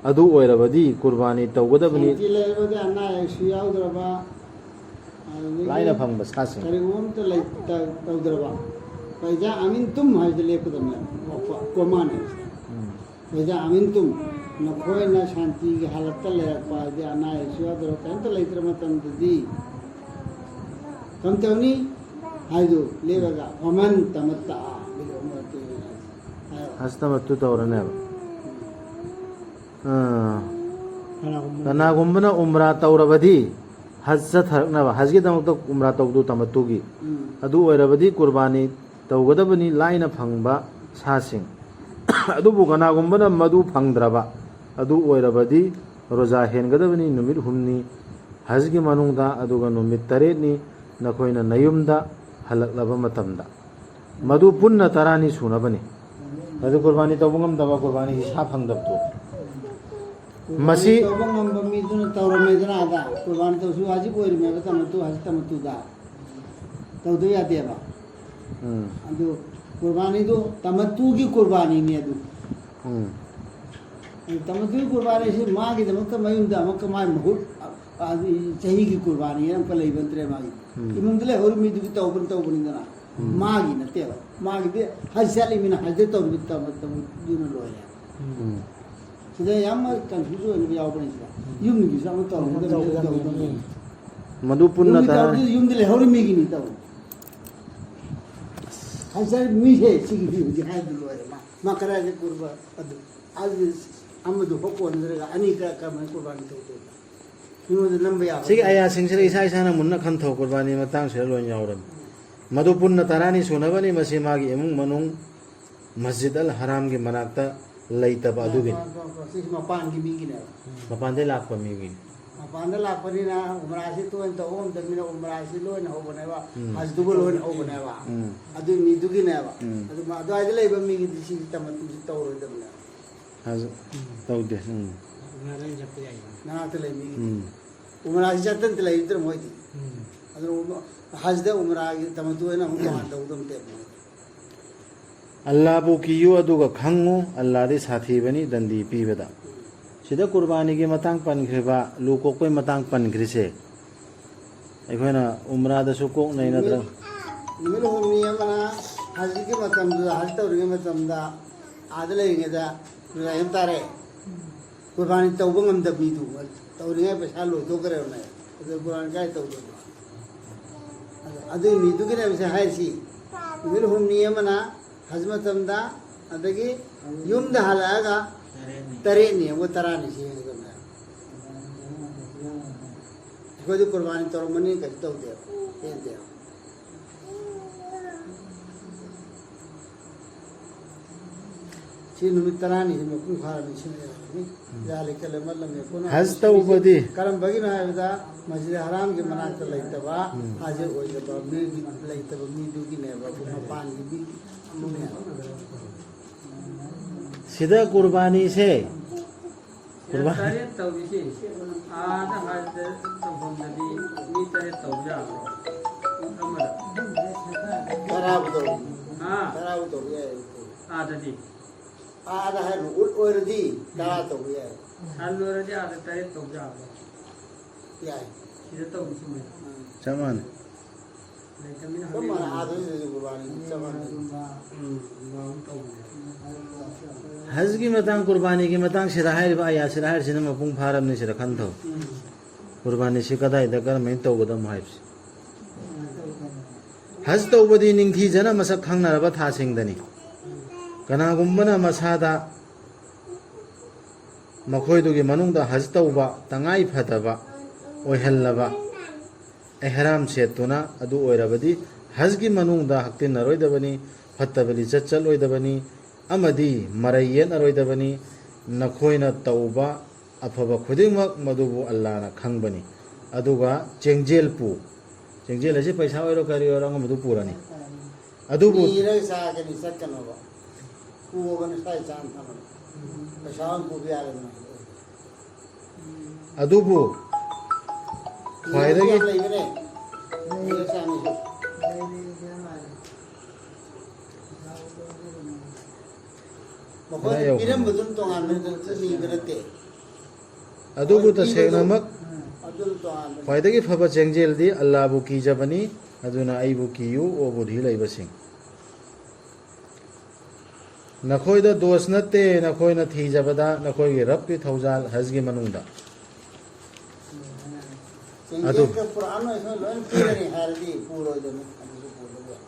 ꯑꯗꯨ ꯑꯣꯏꯔꯕꯗꯤ ꯀꯨꯔꯕꯥꯅꯤ ꯇꯧꯒꯗꯕꯅꯤ꯫ ꯁꯥꯟꯇꯤ ꯂꯩꯔꯕꯗꯤ ꯑꯅꯥ ꯑꯌꯦꯛꯁꯨ ꯌꯥꯎꯗ꯭ꯔꯕ, ꯑꯗꯨꯗꯒꯤ ꯂꯥꯏꯅ ꯐꯪꯕ ꯁꯥꯁꯤꯡ꯫ ꯀꯔꯤꯒꯨꯝꯕ ꯑꯝꯇ ꯂꯩ-, ꯇ-, ꯇꯧꯗ꯭ꯔꯕ꯫ ꯐꯩꯖꯥ ꯑꯃꯤꯟ ꯇꯨꯝ ꯍꯥꯏꯁꯤꯗ ꯂꯦꯞꯀꯗꯕꯅꯦ꯫ ꯀꯣ-, ꯀꯣꯃꯥꯅꯦ꯫ ꯎꯝ꯫ ꯐꯩꯖꯥ ꯑꯃꯤꯟ ꯇꯨꯝ, ꯅꯈꯣꯏꯅ ꯁꯥꯟꯇꯤꯒꯤ ꯍꯥꯂꯠꯇ ꯂꯩꯔꯛꯄ ꯍꯥꯏꯗꯤ ꯑꯅꯥ ꯑꯌꯦꯛꯁꯨ ꯌꯥꯎꯗ꯭ꯔꯕ ꯀꯔꯤꯝꯇ ꯂꯩꯇ꯭ꯔ ꯃꯇꯝꯗꯗꯤ ꯀꯔꯝ ꯇꯧꯅꯤ ꯍꯥꯏꯗꯨ ꯂꯦꯞꯂꯒ ꯐꯃꯟ ꯇꯃꯠꯇ ꯍꯥꯏꯌꯣ꯫ ꯍꯖ ꯇꯃꯠꯇꯨ ꯇꯧꯔꯅꯦꯕ꯫ ꯑꯥ, ꯀꯅꯥꯒꯨꯝꯕ ꯀꯅꯥꯒꯨꯝꯕꯅ ꯎꯝꯔꯥ ꯇꯧꯔꯕꯗꯤ ꯍꯖ ꯆꯠꯊꯔꯛꯅꯕ, ꯍꯖꯒꯤꯗꯃꯛꯇ ꯎꯝꯔꯥ ꯇꯧꯕꯗꯨ ꯇꯃꯠꯇꯨꯒꯤ, ꯎꯝ꯫ ꯑꯗꯨ ꯑꯣꯏꯔꯕꯗꯤ ꯀꯨꯔꯕꯥꯅꯤ ꯇꯧꯒꯗꯕꯅꯤ ꯂꯥꯏꯅ ꯐꯪꯕ ꯁꯥꯁꯤꯡ꯫ ꯑꯗꯨꯕꯨ ꯀꯅꯥꯒꯨꯝꯕꯅ ꯃꯗꯨ ꯐꯪꯗ꯭ꯔꯕ, ꯑꯗꯨ ꯑꯣꯏꯔꯕꯗꯤ ꯔꯣꯖꯥ ꯍꯦꯟꯒꯗꯕꯅꯤ ꯅꯨꯃꯤꯠ ꯍꯨꯝꯅꯤ ꯍꯖꯒꯤ ꯃꯅꯨꯡꯗ, ꯑꯗꯨꯒ ꯅꯨꯃꯤꯠ ꯇꯔꯦꯠꯅꯤ ꯅꯈꯣꯏꯅ ꯅꯌꯨꯝꯗ ꯍꯜꯂꯛꯂꯕ ꯃꯇꯝꯗ꯫ ꯃꯗꯨ ꯄꯨꯟꯅ ꯇꯔꯥꯅꯤ ꯁꯨꯅꯕꯅꯤ꯫ ꯑꯗꯨ ꯀꯨꯔꯕꯥꯅꯤ ꯇꯧꯕ ꯉꯝꯗꯕ, ꯀꯨꯔꯕꯥꯅꯤ ꯏꯁꯥ ꯐꯪꯗꯕꯗꯣ꯫ ꯀꯨꯔꯕꯥꯅꯤ ꯃꯁꯤ ꯇꯧꯕ ꯉꯝꯕ ꯃꯤꯗꯨꯅ ꯇꯧꯔꯝꯃꯦꯗꯅ ꯑꯗ꯫ ꯀꯨꯔꯕꯥꯅꯤ ꯇꯧꯁꯨ ꯋꯥꯖꯤꯕ ꯑꯣꯏꯔꯝꯃꯦꯕ ꯇꯃꯠꯇꯨ, ꯍꯖ ꯇꯃꯠꯇꯨꯗ꯫ ꯇꯧꯗꯕ ꯌꯥꯗꯦꯕ꯫ ꯎꯝ꯫ ꯑꯗꯨ ꯀꯨꯔꯕꯥꯅꯤꯗꯨ ꯇꯃꯠꯇꯨꯒꯤ ꯀꯨꯔꯕꯥꯅꯤꯅꯦ ꯑꯗꯨ꯫ ꯎꯝ꯫ ꯑꯗꯨ ꯇꯃꯠꯇꯨꯒꯤ ꯀꯨꯔꯕꯥꯅꯤꯁꯤ ꯃꯥꯒꯤꯗꯃꯛꯇ ꯃꯌꯨꯝꯗ ꯑꯃꯨꯛꯀ ꯃꯥꯏ ꯃꯍꯨꯠ, ꯑ, ꯑꯗꯨ ꯆꯍꯤꯒꯤ ꯀꯨꯔꯕꯥꯅꯤ ꯑꯃꯨꯛꯀ ꯂꯩꯕ ꯅꯠꯇ꯭ꯔꯦ ꯃꯥꯒꯤ꯫ ꯎꯝ꯫ ꯏꯃꯨꯡꯗ ꯂꯩꯍꯧꯔꯤ ꯃꯤꯗꯨꯒꯤ ꯇꯧꯕꯅ ꯇꯧꯕꯅꯤꯗꯅ꯫ ꯎꯝ꯫ ꯃꯥꯒꯤ ꯅꯠꯇꯦꯕ꯫ ꯃꯥꯒꯤꯗꯤ ꯍꯖ ꯆꯠꯂꯤꯃꯤꯅ ꯍꯖ ꯇꯧꯔꯤꯕ ꯇꯃꯠꯇꯨꯅ ꯂꯣꯏꯔꯦ꯫ ꯎꯝ꯫ ꯁꯤꯗ ꯌꯥꯝꯅ confuse ꯑꯣꯏꯅ ꯌꯥꯎꯕꯅꯤ ꯁꯤꯗ꯫ ꯌꯨꯝꯒꯤꯁꯨ ꯑꯃ ꯇꯧꯔꯝꯒꯗꯕꯅꯤ, ꯑꯃ ꯇꯧꯒꯗꯕꯅꯤ꯫ ꯃꯗꯨ ꯄꯨꯟꯅ ꯌꯨꯝꯒꯤ ꯇꯔꯥ- ꯇꯧꯔꯗꯤ ꯌꯨꯝꯗ ꯂꯩꯍꯧꯔꯤ ꯃꯤꯒꯤꯅꯤ ꯇꯧ꯫ ꯍꯥꯏꯖꯔꯤ ꯃꯤꯁꯦ ꯁꯤꯒꯤꯗꯤ ꯍꯧꯖꯤꯛ ꯍꯥꯏꯕꯗ ꯂꯣꯏꯔꯦ꯫ ꯃꯥ, ꯃꯥ ꯀꯗꯥꯏꯗ ꯀꯨꯔꯕ ꯑꯗꯨ? ꯑꯗꯨ ꯑꯃꯗꯨ ꯐꯥꯎ ꯀꯣꯟꯅꯗ꯭ꯔꯒ ꯑꯅꯤ ꯀ-, ꯀꯃꯥꯏꯅ ꯀꯨꯔꯕꯥꯅꯤ ꯇꯧꯗꯣꯏꯕ? ꯃꯤꯉꯣꯟꯗ ꯅꯝꯕ ꯌꯥꯕ ꯁꯤꯒꯤ ꯅꯠꯇꯦ꯫ ꯑꯌꯥꯁꯤꯡꯁꯤꯗ ꯏꯁꯥ ꯏꯁꯥꯅ ꯃꯨꯟꯅ ꯈꯟꯊꯧ, ꯀꯨꯔꯕꯥꯅꯤ ꯃꯇꯥꯡꯁꯤꯗ ꯂꯣꯏꯅ ꯌꯥꯎꯔꯝꯃꯤ꯫ ꯃꯗꯨ ꯄꯨꯟꯅ ꯇꯔꯥꯅꯤ ꯁꯨꯅꯕꯅꯤ꯫ ꯃꯁꯤ ꯃꯥꯒꯤ ꯏꯃꯨꯡ ꯃꯅꯨꯡ ꯃꯁꯖꯤꯗ ꯑꯜ ꯍꯔꯥꯝꯒꯤ ꯃꯅꯥꯛꯇ ꯂꯩꯇꯕ ꯑꯗꯨꯒꯤꯅꯤ꯫ ꯁꯤꯁꯤ ꯃꯄꯥꯟꯒꯤ ꯃꯤꯒꯤꯅꯦꯕ꯫ ꯃꯄꯥꯟꯗꯩ ꯂꯥꯛꯄ ꯃꯤꯒꯤ꯫ ꯃꯄꯥꯟꯗ ꯂꯥꯛꯄꯅꯤꯅ ꯎꯃꯔꯥꯁꯤ ꯇꯣꯏꯅ ꯇꯧꯕ ꯉꯝꯗꯕꯅꯤꯅ ꯎꯃꯔꯥꯁꯤ ꯂꯣꯏꯅ ꯍꯧꯕꯅꯦꯕ꯫ ꯎꯝ꯫ ꯍꯖꯗꯨꯒ ꯂꯣꯏꯅ ꯍꯧꯕꯅꯦꯕ꯫ ꯎꯝ꯫ ꯑꯗꯨꯒꯤ ꯃꯤꯗꯨꯒꯤꯅꯦꯕ꯫ ꯎꯝ꯫ ꯑꯗꯨ ꯃ-, ꯑꯗꯨꯋꯥꯏꯗ ꯂꯩꯕ ꯃꯤꯒꯤꯗꯤ ꯁꯤꯒꯤ ꯇꯃꯠꯇꯨꯁꯤ ꯇꯧꯔꯣꯏꯗꯕꯅꯦꯕ꯫ ꯍꯖ ꯇꯧꯗꯦ꯫ ꯎꯝ꯫ ꯃꯅꯥꯛꯇ ꯂꯩ ꯃꯤꯒꯤꯗꯤ꯫ ꯎꯝ꯫ ꯎꯃꯔꯥꯁꯤ ꯆꯠꯇꯅ ꯂꯩꯔꯗ꯭ꯔ ꯃꯣꯏꯗꯤ꯫ ꯎꯝ꯫ ꯑꯗꯨꯅ ꯎꯃ-, ꯍꯖꯗ ꯎꯃꯔꯥꯒꯤ ꯇꯃꯠꯇꯨ ꯑꯣꯏꯅ ꯑꯃꯨꯛ ꯇꯣꯉꯥꯟ ꯇꯧꯒꯗꯕ ꯅꯠꯇꯦꯕ ꯃꯣꯏꯗꯤ꯫ ꯑꯜꯂꯥꯕꯨ ꯀꯤꯌꯨ ꯑꯗꯨꯒ ꯈꯪꯉꯨ, ꯑꯜꯂꯥꯗꯤ ꯁꯥꯊꯤꯕꯅꯤ ꯗꯟꯗꯤ ꯄꯤꯕꯗ꯫ ꯁꯤꯗ ꯀꯨꯔꯕꯥꯅꯤꯒꯤ ꯃꯇꯥꯡ ꯄꯟꯈ꯭ꯔꯤꯕ, ꯂꯨ ꯀꯣꯛꯄꯩ ꯃꯇꯥꯡ ꯄꯟꯈ꯭ꯔꯤꯁꯦ, ꯑꯩꯈꯣꯏꯅ ꯎꯝꯔꯥꯗꯁꯨ ꯀꯣꯛꯅꯩ ꯅꯠꯇ꯭ꯔꯒ? ꯅꯨꯃꯤꯠ ꯍꯨꯝꯅꯤ ꯑꯃꯅ ꯍꯖꯒꯤ ꯃꯇꯝꯗꯨꯗ, ꯍꯖ ꯇꯧꯔꯤꯉꯩ ꯃꯇꯝꯗ ꯑꯥꯗ ꯂꯩꯔꯤꯉꯩꯗ ꯀꯨꯔꯕꯥꯅꯤ ꯇꯥꯔꯦ꯫ ꯀꯨꯔꯕꯥꯅꯤ ꯇꯧꯕ ꯉꯝꯗꯕ ꯃꯤꯗꯨ, ꯇꯧꯔꯤꯉꯩ ꯄꯩꯁꯥ ꯂꯣꯏꯊꯣꯛꯈ꯭ꯔꯦꯕꯅꯦ꯫ ꯑꯗꯨ ꯀꯨꯔꯕꯥꯅꯤ ꯀꯥꯏ ꯇꯧꯗꯣꯏꯕ? ꯑꯗꯨ, ꯑꯗꯨꯒꯤ ꯃꯤꯗꯨꯒꯤꯅꯦꯕ ꯁꯤ ꯍꯥꯏꯔꯤꯁꯤ꯫ ꯅꯨꯃꯤꯠ ꯍꯨꯝꯅꯤ ꯑꯃꯅ ꯍꯖ ꯃꯇꯝꯗ, ꯑꯗꯒꯤ ꯌꯨꯝꯗ ꯍꯜꯂꯛꯑꯒ ꯇꯔꯦꯠꯅꯤ ꯑꯃꯒ ꯇꯔꯥꯅꯤ ꯁꯤ ꯌꯦꯡꯒꯗꯕꯅꯦ꯫ ꯑꯩꯈꯣꯏꯗꯤ ꯀꯨꯔꯕꯥꯅꯤ ꯇꯧꯔꯝꯃꯅꯤ ꯀꯩꯁꯨ ꯇꯧꯗꯦꯕ, ꯄꯦꯟꯗꯦꯕ꯫ ꯁꯤ ꯅꯨꯃꯤꯠ ꯇꯔꯥꯅꯤꯁꯤ ꯃꯄꯨꯡ ꯐꯥꯔꯕꯅꯤ, ꯁꯤꯅ ꯌꯥꯔꯅꯤ꯫ ذلك لمن لم يكن ꯍꯖ ꯇꯧꯕꯗꯤ꯫ ꯀꯔꯝꯕꯒꯤꯅꯣ ꯍꯥꯏꯕꯗ ꯃꯁꯖꯤꯗ ꯍꯔꯥꯝꯒꯤ ꯃꯅꯥꯛꯇ ꯂꯩꯇꯕ, ꯍꯥꯖꯤꯔ ꯑꯣꯏꯗꯕ ꯃꯤꯒꯤ, ꯂꯩꯇꯕ ꯃꯤꯗꯨꯒꯤꯅꯦꯕ, ꯃꯄꯥꯟꯒꯤ ꯃꯤ ꯑꯃꯅꯦꯕ꯫ ꯁꯤꯗ ꯀꯨꯔꯕꯥꯅꯤꯁꯦ, ꯀꯨꯔꯕꯥꯅꯤ꯫ ꯇꯔꯦꯠ ꯇꯧꯔꯤꯁꯦ ꯑꯥꯗ ꯍꯥꯏꯗ ꯇꯧꯐꯝꯗꯗꯤ ꯃꯤ ꯇꯔꯦꯠ ꯇꯧꯕ ꯌꯥꯕ꯭ꯔꯣ? ꯑꯃꯗ꯫ ꯇꯔꯥꯕꯨ ꯇꯧ꯫ ꯍꯥ? ꯇꯔꯥꯕꯨ ꯇꯧꯕ ꯌꯥꯏ꯫ ꯑꯥꯗꯗꯤ꯫ ꯑꯥꯗ ꯍꯥꯏꯔꯣ, ꯎꯠ ꯑꯣꯏꯔꯗꯤ ꯇꯔꯥ ꯇꯧꯕ ꯌꯥꯏ꯫ ꯁꯟ ꯑꯣꯏꯔꯗꯤ ꯑꯥꯗ ꯇꯔꯦꯠ ꯇꯧꯕ ꯌꯥꯕ꯭ꯔꯣ? ꯌꯥꯏ꯫ ꯁꯤꯗ ꯇꯧꯔꯤꯁꯤ ꯃꯣꯏ꯫ ꯎꯝ꯫ ꯆꯞ ꯃꯥꯟꯅꯩ꯫ ꯂꯩꯇꯕꯅꯤꯅ ꯆꯞ ꯃꯥꯟꯅꯩ, ꯍꯪꯉꯤꯕ꯫ ꯑꯥꯗꯁꯨ ꯀꯨꯔꯕꯥꯅꯤ ꯆꯞ ꯃꯥꯟꯅꯩ꯫ ꯎꯝ, ꯑꯗꯨꯃꯥꯏꯅ ꯇꯧꯕꯅꯦ꯫ ꯍꯖꯒꯤ ꯃꯇꯥꯡ, ꯀꯨꯔꯕꯥꯅꯤꯒꯤ ꯃꯇꯥꯡ ꯁꯤꯗ ꯍꯥꯏꯔꯤꯕ ꯑꯥꯌꯥꯠꯁꯤꯗ ꯍꯥꯏꯔꯤꯁꯤꯅ ꯃꯄꯨꯡ ꯐꯥꯔꯕꯅꯤ ꯁꯤꯗ ꯈꯟꯊꯧ꯫ ꯀꯨꯔꯕꯥꯅꯤꯁꯤ ꯀꯗꯥꯏꯗ ꯀꯔꯝꯍꯥꯏꯅ ꯇꯧꯒꯗꯕꯅꯣ ꯍꯥꯏꯕꯁꯤ꯫ ꯍꯖ ꯇꯧꯕꯗꯤ ꯅꯤꯡꯊꯤꯖꯅ ꯃꯁꯛ ꯈꯪꯅꯔꯕ ꯊꯥꯁꯤꯡꯗꯅꯤ꯫ ꯀꯅꯥꯒꯨꯝꯕꯅ ꯃꯁꯥꯗ ꯃꯈꯣꯏꯗꯨꯒꯤ ꯃꯅꯨꯡꯗ ꯍꯖ ꯇꯧꯕ ꯇꯉꯥꯏ ꯐꯗꯕ ꯑꯣꯏꯍꯜꯂꯕ ꯑꯦꯍꯔꯥꯝ ꯁꯦꯠꯇꯨꯅ ꯑꯗꯨ ꯑꯣꯏꯔꯕꯗꯤ ꯍꯖꯒꯤ ꯃꯅꯨꯡꯗ ꯍꯛꯇꯤꯟꯅꯔꯣꯏꯗꯕꯅꯤ, ꯐꯠꯇꯕ ꯂꯤꯆꯠ ꯆꯠꯂꯣꯏꯗꯕꯅꯤ꯫ ꯑꯃꯗꯤ ꯃꯔꯩ ꯌꯦꯠꯅꯔꯣꯏꯗꯕꯅꯤ꯫ ꯅꯈꯣꯏꯅ ꯇꯧꯕ ꯑꯐꯕ ꯈꯨꯗꯤꯡꯃꯛ ꯃꯗꯨꯕꯨ ꯑꯜꯂꯥꯅ ꯈꯪꯕꯅꯤ꯫ ꯑꯗꯨꯒ ꯆꯦꯡꯖꯦꯜ ꯄꯨ꯫ ꯆꯦꯡꯖꯦꯜ ꯑꯁꯤ ꯄꯩꯁꯥ ꯑꯣꯏꯔꯣ ꯀꯔꯤ ꯑꯣꯏꯔꯣ ꯑꯉꯝꯕꯗꯨ ꯄꯨꯔꯅꯤ꯫ ꯑꯗꯨꯕꯨ ꯅꯤꯔꯒ ꯆꯥꯒꯅꯤ ꯆꯠꯀꯅꯣꯕ꯫ ꯄꯨꯑꯣꯕ ꯅꯁꯥ ꯏꯆꯥꯅ ꯊꯝꯃꯅꯤ꯫ ꯄꯩꯁꯥ ꯑꯣꯏꯅ ꯄꯨꯕ ꯌꯥꯔꯦꯗꯅ꯫ ꯑꯗꯨꯕꯨ ꯅꯤꯕꯗꯤ ꯈ꯭ꯋꯥꯏꯗꯒꯤ ꯌꯥꯝ ꯂꯩꯕꯅꯦ꯫ ꯅꯤꯔꯒ ꯆꯥꯅꯤꯁꯨ꯫ ꯃꯈꯣꯏꯅ ꯀꯗꯥꯏ ꯌꯧꯈ꯭ꯔꯦ? ꯄꯤꯔꯝꯕꯗꯨꯅ ꯇꯣꯉꯥꯟꯕ ꯅꯤꯕ ꯅꯠꯇꯦ꯫ ꯑꯗꯨꯕꯨ ꯃꯈꯣꯏꯅ ꯄꯤꯕꯗꯣ ꯇꯁꯦꯡꯅꯃꯛ ꯑꯗꯨꯅ ꯇꯣꯉꯥꯟꯕꯅꯤ꯫ ꯈ꯭ꯋꯥꯏꯗꯒꯤ ꯐꯕ ꯆꯦꯡꯖꯦꯜꯗꯤ ꯑꯜꯂꯥꯕꯨ ꯀꯤꯖꯕꯅꯤ꯫ ꯑꯗꯨꯅ ꯑꯩꯕꯨ ꯀꯤꯌꯨ, ꯑꯣ ꯕꯨꯙꯤ ꯂꯩꯕꯁꯤꯡ꯫ ꯅꯈꯣꯏꯗ ꯗꯣꯁ ꯅꯠꯇꯦ, ꯅꯈꯣꯏꯅ ꯊꯤꯖꯕꯗ ꯅꯈꯣꯏꯒꯤ ꯔꯕꯀꯤ ꯊꯧꯖꯥꯜ ꯍꯖꯒꯤ ꯃꯅꯨꯡꯗ꯫ ꯑꯗꯨ ꯆꯦꯡꯖꯦꯜꯒ ꯄꯨꯔꯥꯟ ꯑꯣꯏꯁꯅ ꯂꯣꯏꯅ ꯄꯤꯔꯅꯤ ꯍꯥꯏꯔꯗꯤ ꯄꯨꯔꯣꯏꯗꯕꯅꯤ, ꯑꯗꯨꯁꯨ ꯄꯨꯗꯕ ꯌꯥꯏ꯫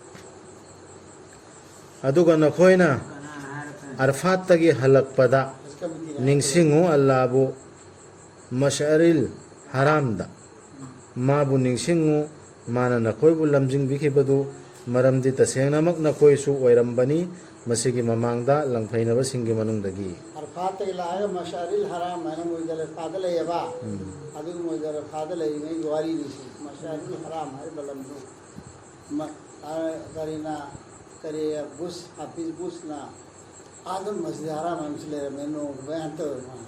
ꯑꯗꯨꯒ ꯅꯈꯣꯏꯅ ꯑꯔꯐꯥꯠꯇꯒꯤ ꯍꯜꯂꯛꯄꯗ ꯍꯖ ꯀꯃꯤꯇꯤꯅ ꯍꯥꯏꯔꯛꯄꯗ ꯅꯤꯡꯁꯤꯡꯉꯨ ꯑꯜꯂꯥꯕꯨ ꯃꯁꯑꯔꯤꯜ ꯍꯔꯥꯝꯗ꯫ ꯃꯥꯕꯨ ꯅꯤꯡꯁꯤꯡꯉꯨ, ꯃꯥꯅ ꯅꯈꯣꯏꯕꯨ ꯂꯝꯖꯤꯡꯕꯤꯈꯤꯕꯗꯨ, ꯃꯔꯝꯗꯤ ꯇꯁꯦꯡꯅꯃꯛ ꯅꯈꯣꯏꯁꯨ ꯑꯣꯏꯔꯝꯕꯅꯤ ꯃꯁꯤꯒꯤ ꯃꯃꯥꯡꯗ ꯂꯪꯐꯩꯅꯕꯁꯤꯡꯒꯤ ꯃꯅꯨꯡꯗꯒꯤ꯫ ꯑꯔꯐꯥꯠꯇꯒꯤ ꯂꯥꯛꯑꯒ ꯃꯁꯑꯔꯤꯜ ꯍꯔꯥꯝ ꯍꯥꯏꯅ ꯃꯨꯖꯗꯂꯤꯐꯥꯗ ꯂꯩꯌꯦꯕ꯫ ꯎꯝ꯫ ꯑꯗꯨꯒꯤ ꯃꯨꯖꯗꯂꯤꯐꯥꯗ ꯂꯩꯔꯤꯉꯩꯒꯤ ꯋꯥꯔꯤꯅꯤ ꯁꯤ꯫ ꯃꯁꯑꯔꯤꯜ ꯍꯔꯥꯝ ꯍꯥꯏꯔꯤꯕ ꯂꯝꯗꯨ꯫ ꯃ-, ꯑ, ꯀꯔꯤꯅ, ꯀꯔꯤ ꯕꯨꯁ, ꯍꯥꯐꯤꯖ ꯕꯨꯁꯅ ꯑꯥꯗ ꯃꯁꯖꯤꯗ ꯍꯔꯥꯝ ꯍꯥꯏꯅ ꯑꯃꯁꯨ ꯂꯩꯔꯝꯃꯦ, ꯅꯣꯡꯃ ꯕꯌꯥꯟ ꯇꯧꯋꯦ ꯃꯥꯅ꯫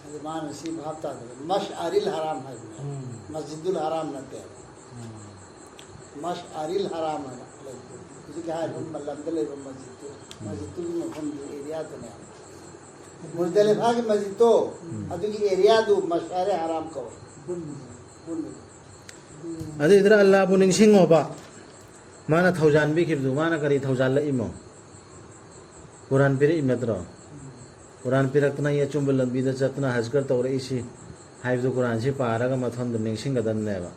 ꯑꯗꯨ ꯃꯥꯅ ꯁꯤ ꯚꯥꯞ ꯇꯥꯗꯕ, ꯃꯁ ꯑꯔꯤꯜ ꯍꯔꯥꯝ ꯍꯥꯏꯕꯅꯦ, ꯎꯝ꯫ ꯃꯁꯖꯤꯗꯨꯜ ꯍꯔꯥꯝ ꯅꯠꯇꯦ꯫ ꯎꯝ꯫ ꯃꯁ ꯑꯔꯤꯜ ꯍꯔꯥꯝ ꯍꯥꯏꯅ ꯂꯩꯕꯗꯣ, ꯍꯧꯖꯤꯛꯀꯤ ꯍꯥꯏꯔꯤꯕ ꯂꯝꯗ ꯂꯩꯕ ꯃꯁꯖꯤꯗꯇꯨ, ꯎꯝ꯫ ꯃꯁꯖꯤꯗꯇꯨꯒꯤ ꯃꯐꯝꯗꯨ ꯑꯦꯔꯤꯌꯥꯗꯨꯅꯦ꯫ ꯃꯨꯖꯗꯂꯤꯐꯥꯒꯤ ꯃꯁꯖꯤꯗꯇꯣ, ꯎꯝ꯫ ꯑꯗꯨꯒꯤ ꯑꯦꯔꯤꯌꯥꯗꯨ ꯃꯁ ꯑꯔꯤꯜ ꯍꯔꯥꯝ ꯀꯧꯋꯦ꯫ ꯄꯨꯟꯕꯗꯣ꯫ ꯑꯗꯨꯏꯗꯨꯅ ꯑꯜꯂꯥꯕꯨ ꯅꯤꯡꯁꯤꯡꯉꯣꯕ꯫ ꯃꯥꯅ ꯊꯧꯖꯥꯟꯕꯤꯈꯤꯕꯗꯨ, ꯃꯥꯅ ꯀꯔꯤ ꯊꯧꯖꯥꯜꯂꯛꯏꯃꯣ? ꯀꯨꯔꯥꯟ ꯄꯤꯔꯛꯏ ꯅꯠꯇ꯭ꯔꯣ? ꯀꯨꯔꯥꯟ ꯄꯤꯔꯛꯇꯅ ꯑꯩ ꯑꯆꯨꯝꯕ ꯂꯝꯕꯤꯗ ꯆꯠꯇꯅ ꯍꯖꯀꯔ ꯇꯧꯔꯛꯏꯁꯤ ꯍꯥꯏꯕꯗꯨ ꯀꯨꯔꯥꯟꯁꯤ ꯄꯥꯔꯒ ꯃꯊꯟꯗ ꯅꯤꯡꯁꯤꯡꯒꯗꯕꯅꯦꯕ꯫